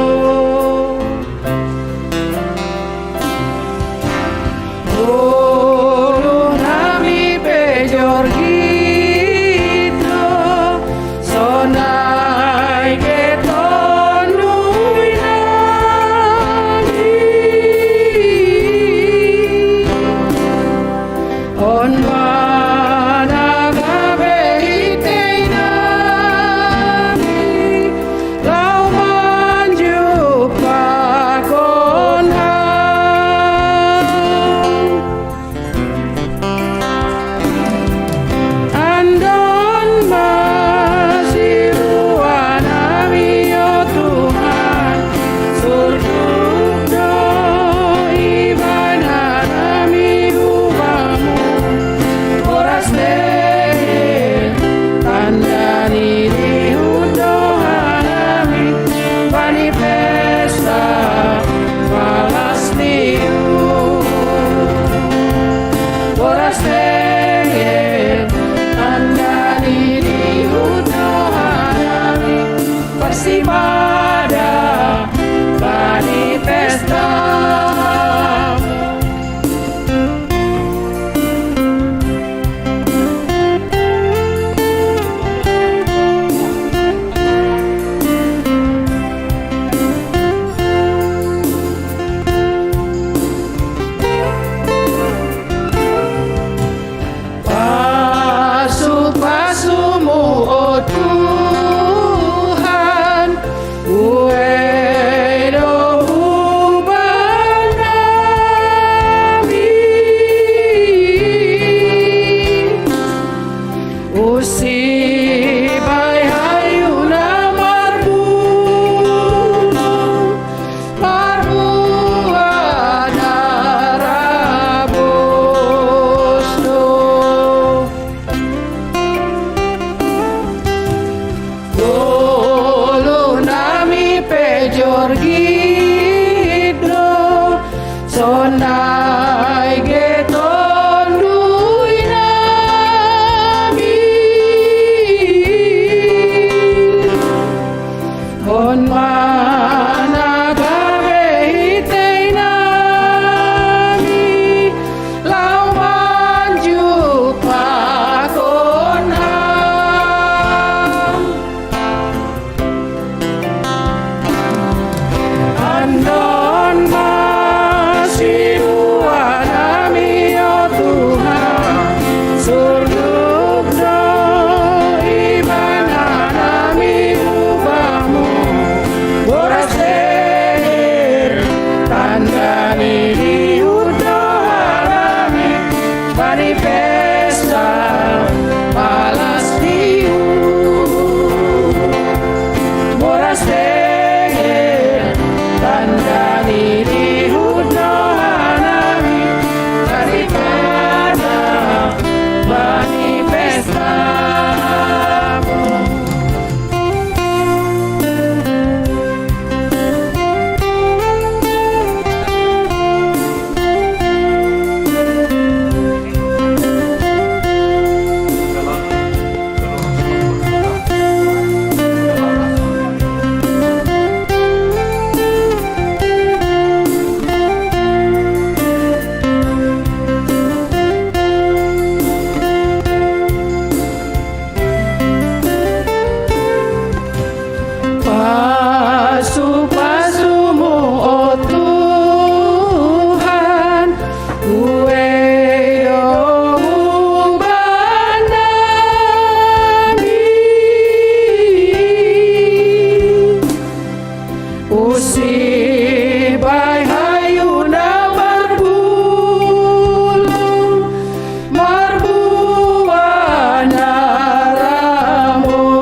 Ulu nami pe jorgit do, sonai ge tondui nami. On ma na gabe itei nami, laho manjupakon Ham. Andon ma sibuanami, o Tuhan, surduk do ibana nami hu Bamu. Boras dengel, tanda ni dihut do hanami bani pesta palas ni uhum. Boras dengel, tanda ni dihut do hanami parsipata bani pesta. Pasu-pasumu, o Tuhan, uedo humanami, usibai hayuna marbulung, marbuana ramosto. Ulu nami pe jorgit do, sonai ge tondui nami. On ma na gabe itei nami, laho manjupakon Ham. Andon ma sibuanami, o Tuhan, surduk do ibana nami hu Bamu. Boras dengel, tanda ni dihut do hanami bani pesta palas ni uhum. Boras dengel, tanda ni dihut do hanami parsipata bani pesta. Pasu-pasumu, o Tuhan, uedo humanami, usibai hayuna marbulung, marbuana ramosto.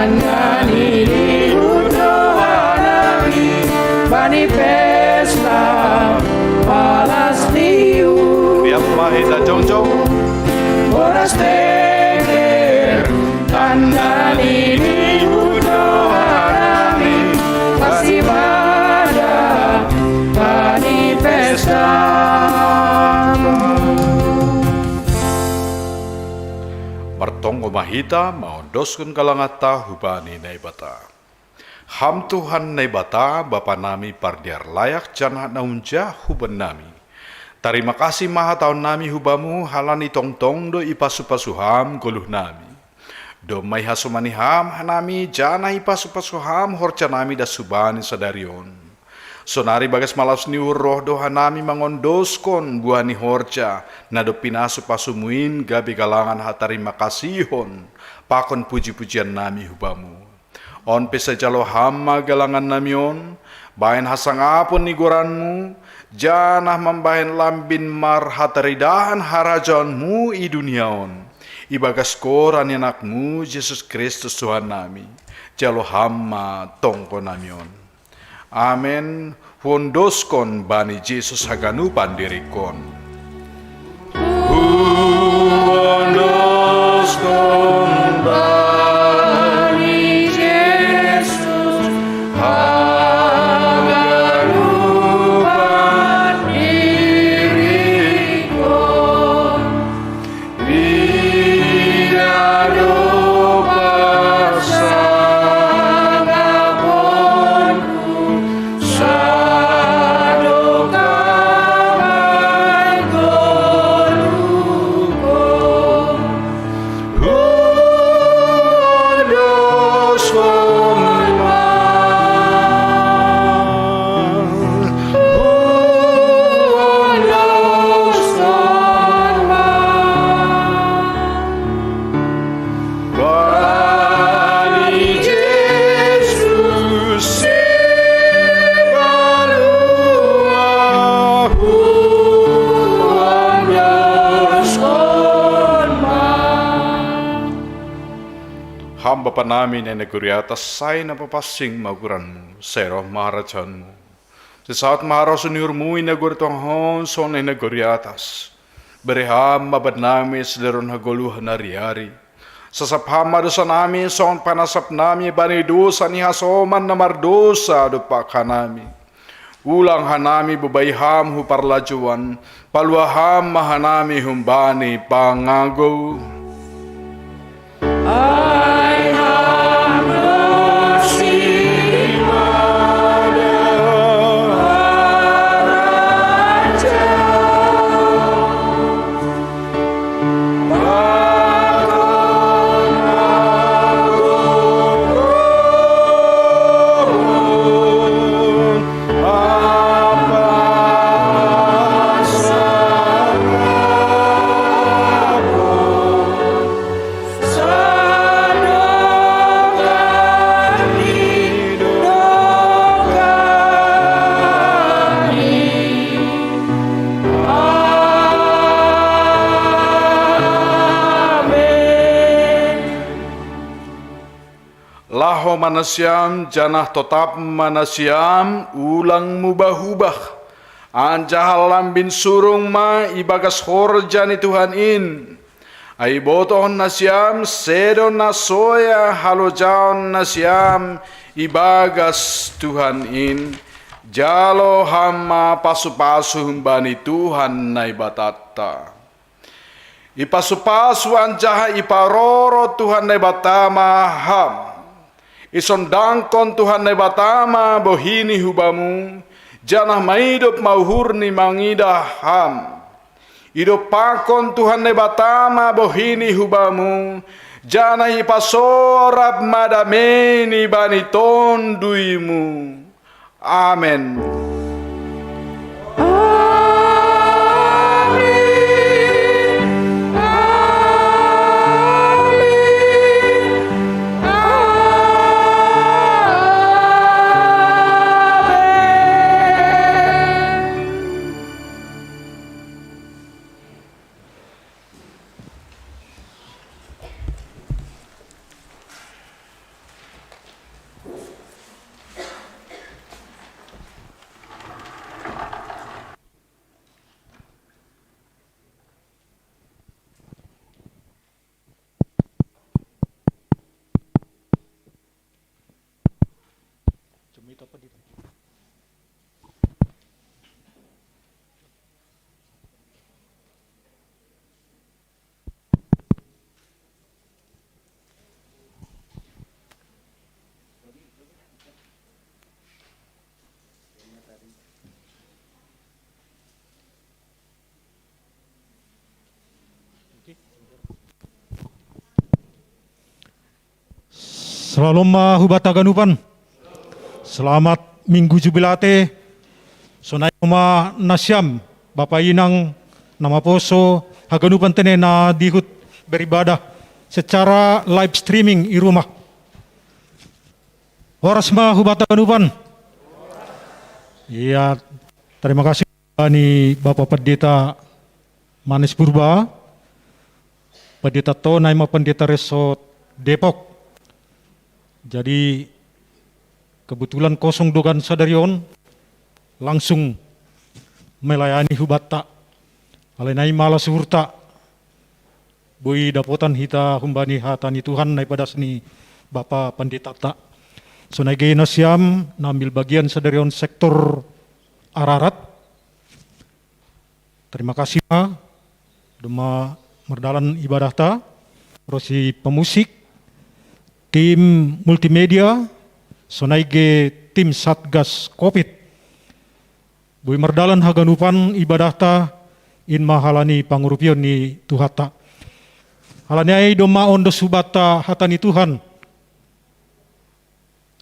Tanda ni di udo hanami bani pesta palas niu. Biar mahita jongjong. Boras teker tanda ni di udo hanami pasti bada bani pesta. Martonggo ma hita maondoskon galanganta hubani Naibata. Ham Tuhan Naibata, Bapa nami pardiar layak janah na unjah huban nami. Tarima kasih ma hataon nami hubamu halani tongtong do ipasu-pasu ham goluh nami. Domma ihasomani ham hanami janah ipasu-pasu ham horja nami das hubani sadari on. Sonari bagas malas ni uhur roh do hanami mangondoskon buah ni horja na dob pinasu-pasumu in gabe galangan hatarima kasihon pakon puji-pujian nami hubamu. On pe sai jalo ham ma galangan nami on, bahen hasangapon ni goranmu, janah mambahen lambin marhataridahan harajaonmu i dunia on. Ibagas goran ni anakmu Jesus Kristus Tuhan nami, jalo ham ma tonggo nami on. Amen. Huondoskon bani Jesus haganupan diringkon. Huondoskon bani Jesus haganupan diringkon. Dia do pasangaponku, sadok damai goluhkon. Huondoskon ma. Ham Bapa nami na i nagori atas, sai na papansing ma goranmu, sai roh ma harajaonmu. Sai saut ma harosuh ni uhurmu i nagori tongah on songon na i nagori atas. Bere ham ma bannami sadari on hagoluhan ari-ari. Sasap ham ma dousa nami songon panasap nami bani dousa ni hasoman na mardousa dompak hanami. Ulang hanami bobai ham hu parlajouan, palua ham ma hanami humbani pangagou. Ai ham do simada harajaon. Laho ma nasiam, janah totap ma nasiam, ulang mubah-ubah. Anjaha lambin surung ma ibagas horja ni Tuhan in. Ai ibotohon nasiam, sedo na soya halojaon nasiam ibagas Tuhan in, jalo ham ma pasu-pasu humbani Tuhan Naibatanta. Ipasu-pasu anjaha iparoro Tuhan Naibata ma ham. Isondangkon Tuhan Naibata ma bohini hubamu, janah maidop ma uhurni mangidah ham. Idompakkon Tuhan Naibata ma bohini hubamu, janah ipasorap ma dameini bani tonduimu. Amen. Shalom ma hubatta haganupan. Selamat Minggu Jubilate. Sonai ma nasiam, bapa inang, na maposo haganupan tene na dihut beribadah secara live streaming i rumah. Horas ma hubatta haganupan. Iya, terima kasih ni Bapak Pendeta Manes Purba, Pendeta Tona ima Pendeta Resort Depok. Jadi kebetulan kosong do kan sadari on, langsung melayani hubatta. Alai nai ma ala suhurta, boi dapotan hita humbani hata ni Tuhan na ipadas ni Bapa Pendetata. Sonai ge nasiam na ambil bagian sadari on sektor Ararat. Terima kasih ma, domma mardalan ibadahta, ro si pemusik, tim multimedia, sonai ge tim Satgas covid. Boi mardalan haganupan ibadahta, in ma halani pangurupion ni Tuhanta. Halani ai domma on do subatta hata ni Tuhan.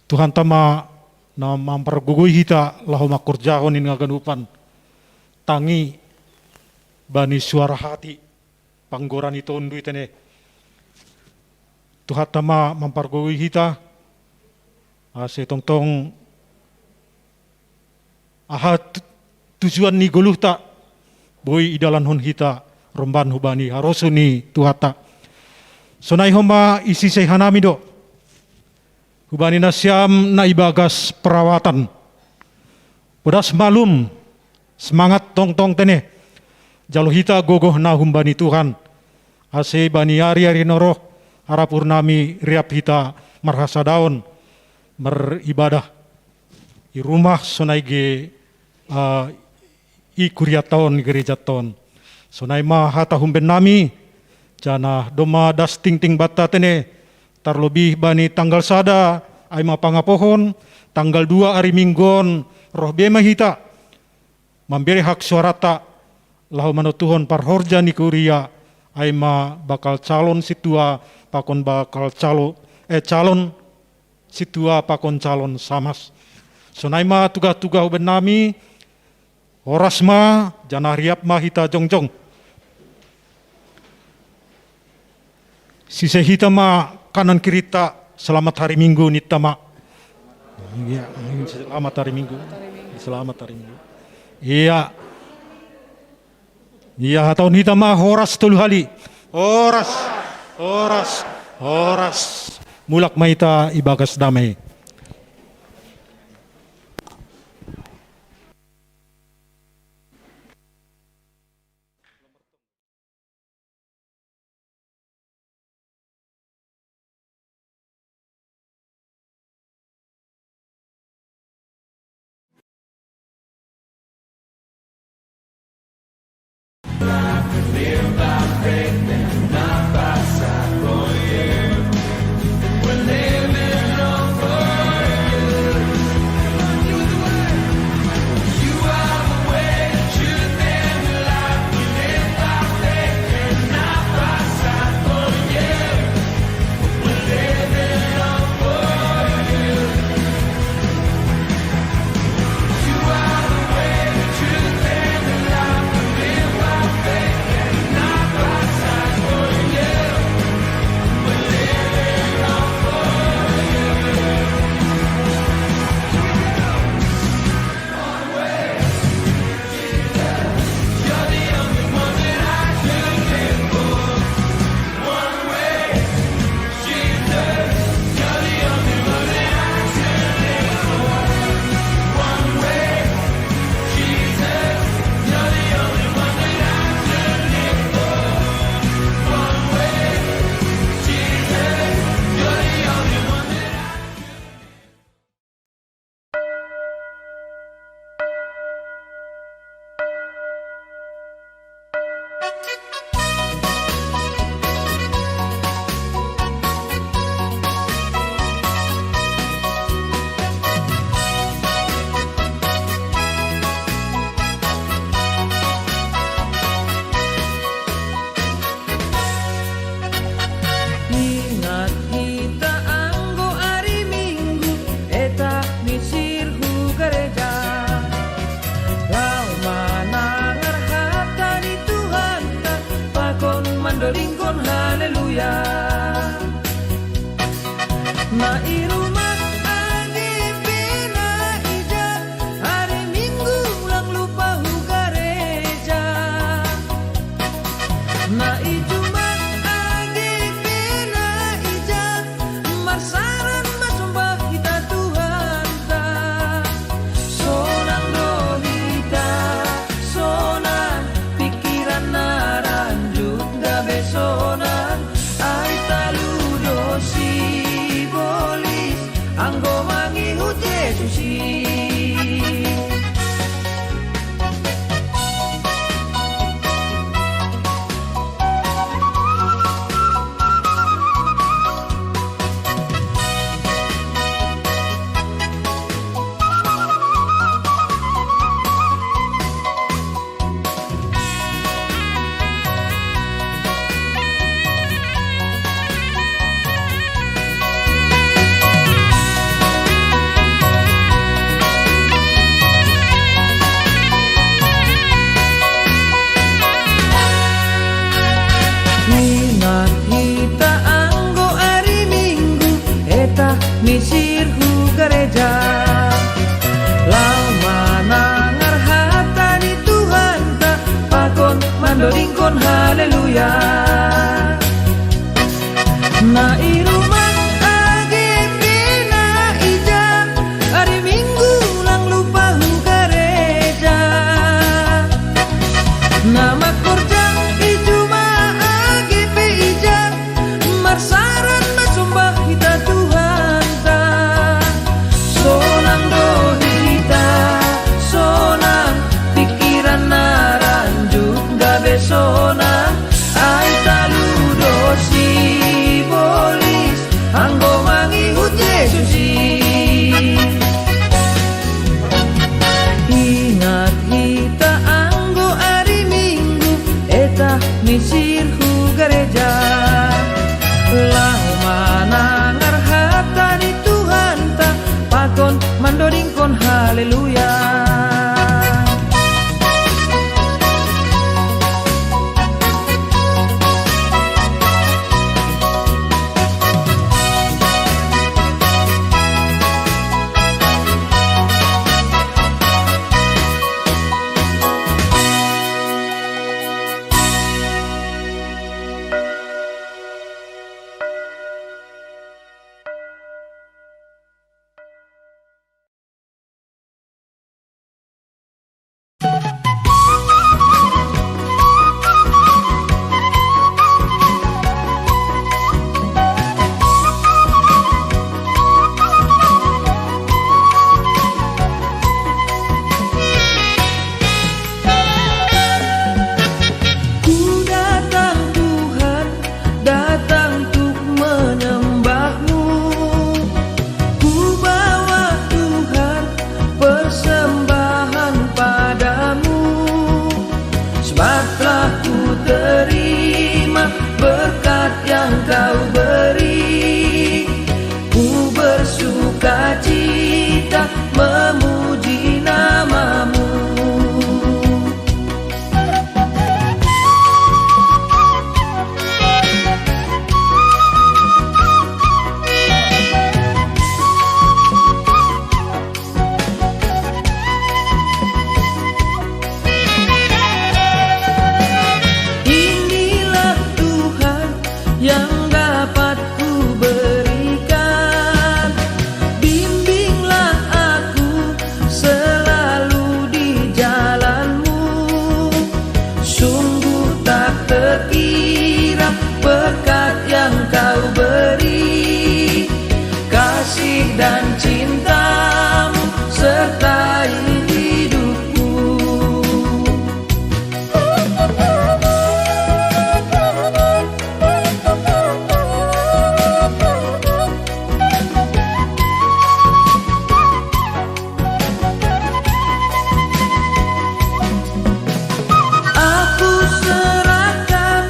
Tuhanta ma na mampargogoi hita laho mangkorjahon in haganupan. Tangi bani suara hati, panggora ni Tondu i tene. Tuhanta ma mampargogoi hita, ase tongtong aha tu-, tujuan ni goluhta, boi idalanhon hita romban hubani harosuh ni Tuhanta. Sonai homa isisei hanami do hubani nasiam na ibagas perawatan. Podas malum, semangat tongtong tene. Jalo hita gogoh na humbani Tuhan. Ase bani ari-ari na roh, arapur nami riap hita marhasadaon, maribadah i rumah sonai ge, ah, i kuriata on, i gerejata on. Sonai ma hata humben nami, janah domma das tingting banta tene, tarlobih bani tanggal sada, ai ma pangapohon, tanggal dua ari Minggu on, roh be ma hita, mambere hak suarata, laho manontuhon parhorja ni kuria, ai ma bakal calon sintua pakon bakal calo, eh, calon sintua pakon calon samas. Sonai ma tugah-tugah huben nami, horas ma, janah riap ma hita jongjong. Sise hita ma kanan kirinta, selamat hari Minggu ninta ma. Iya, selamat hari Minggu. Selamat hari Minggu. Iya. Iya, hatahon hita ma horas tolu hali. Horas, horas, horas. Mulak ma hita ibagas damai. Na i rumah age pe na ija, hari Minggu lang lupa hu gareja. Na i Jumat age pe na ija, marsaran masumbah ita Tuhanta. Sonang do hita, sonang, pikiran na ranjuk gabe sonang, ai talu do sibolis, anggo mangihut Jesus i. Ingat hita anggo ari Minggu, eta misir hu gareja. Laho manangar hata ni Tuhanta, pakon mandodingkon haleluya. Na i rumah age pe na ija, ari Minggu lang lupa hu gareja. Na makorja i Jumat age pe ija, marsaran masumbah hita Tuhanta. Sonang do hita, sonang, pikiran na ranjuk gabe sonang, ai talu do sibolis, anggo mangihut Jesus i. Ingat hita anggo ari Minggu, eta misir hu gareja. Laho manangar hata ni Tuhanta, pakon mandodingkon haleluya. Ku datang, Tuhan, datang untuk menyembah-Mu. Ku bawa, Tuhan, persembahan pada-Mu. Sebab telah ku terima berkat yang Kau beri. Ku bersuka cita memuji nama-Mu. Inilah, Tuhan, yang dapat ku berikan. Bimbinglah aku selalu di jalan-Mu. Sungguh tak terkira berkat yang Kau beri. Kasih dan cinta-Mu sertai hidupku. Aku serahkan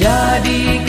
Jadi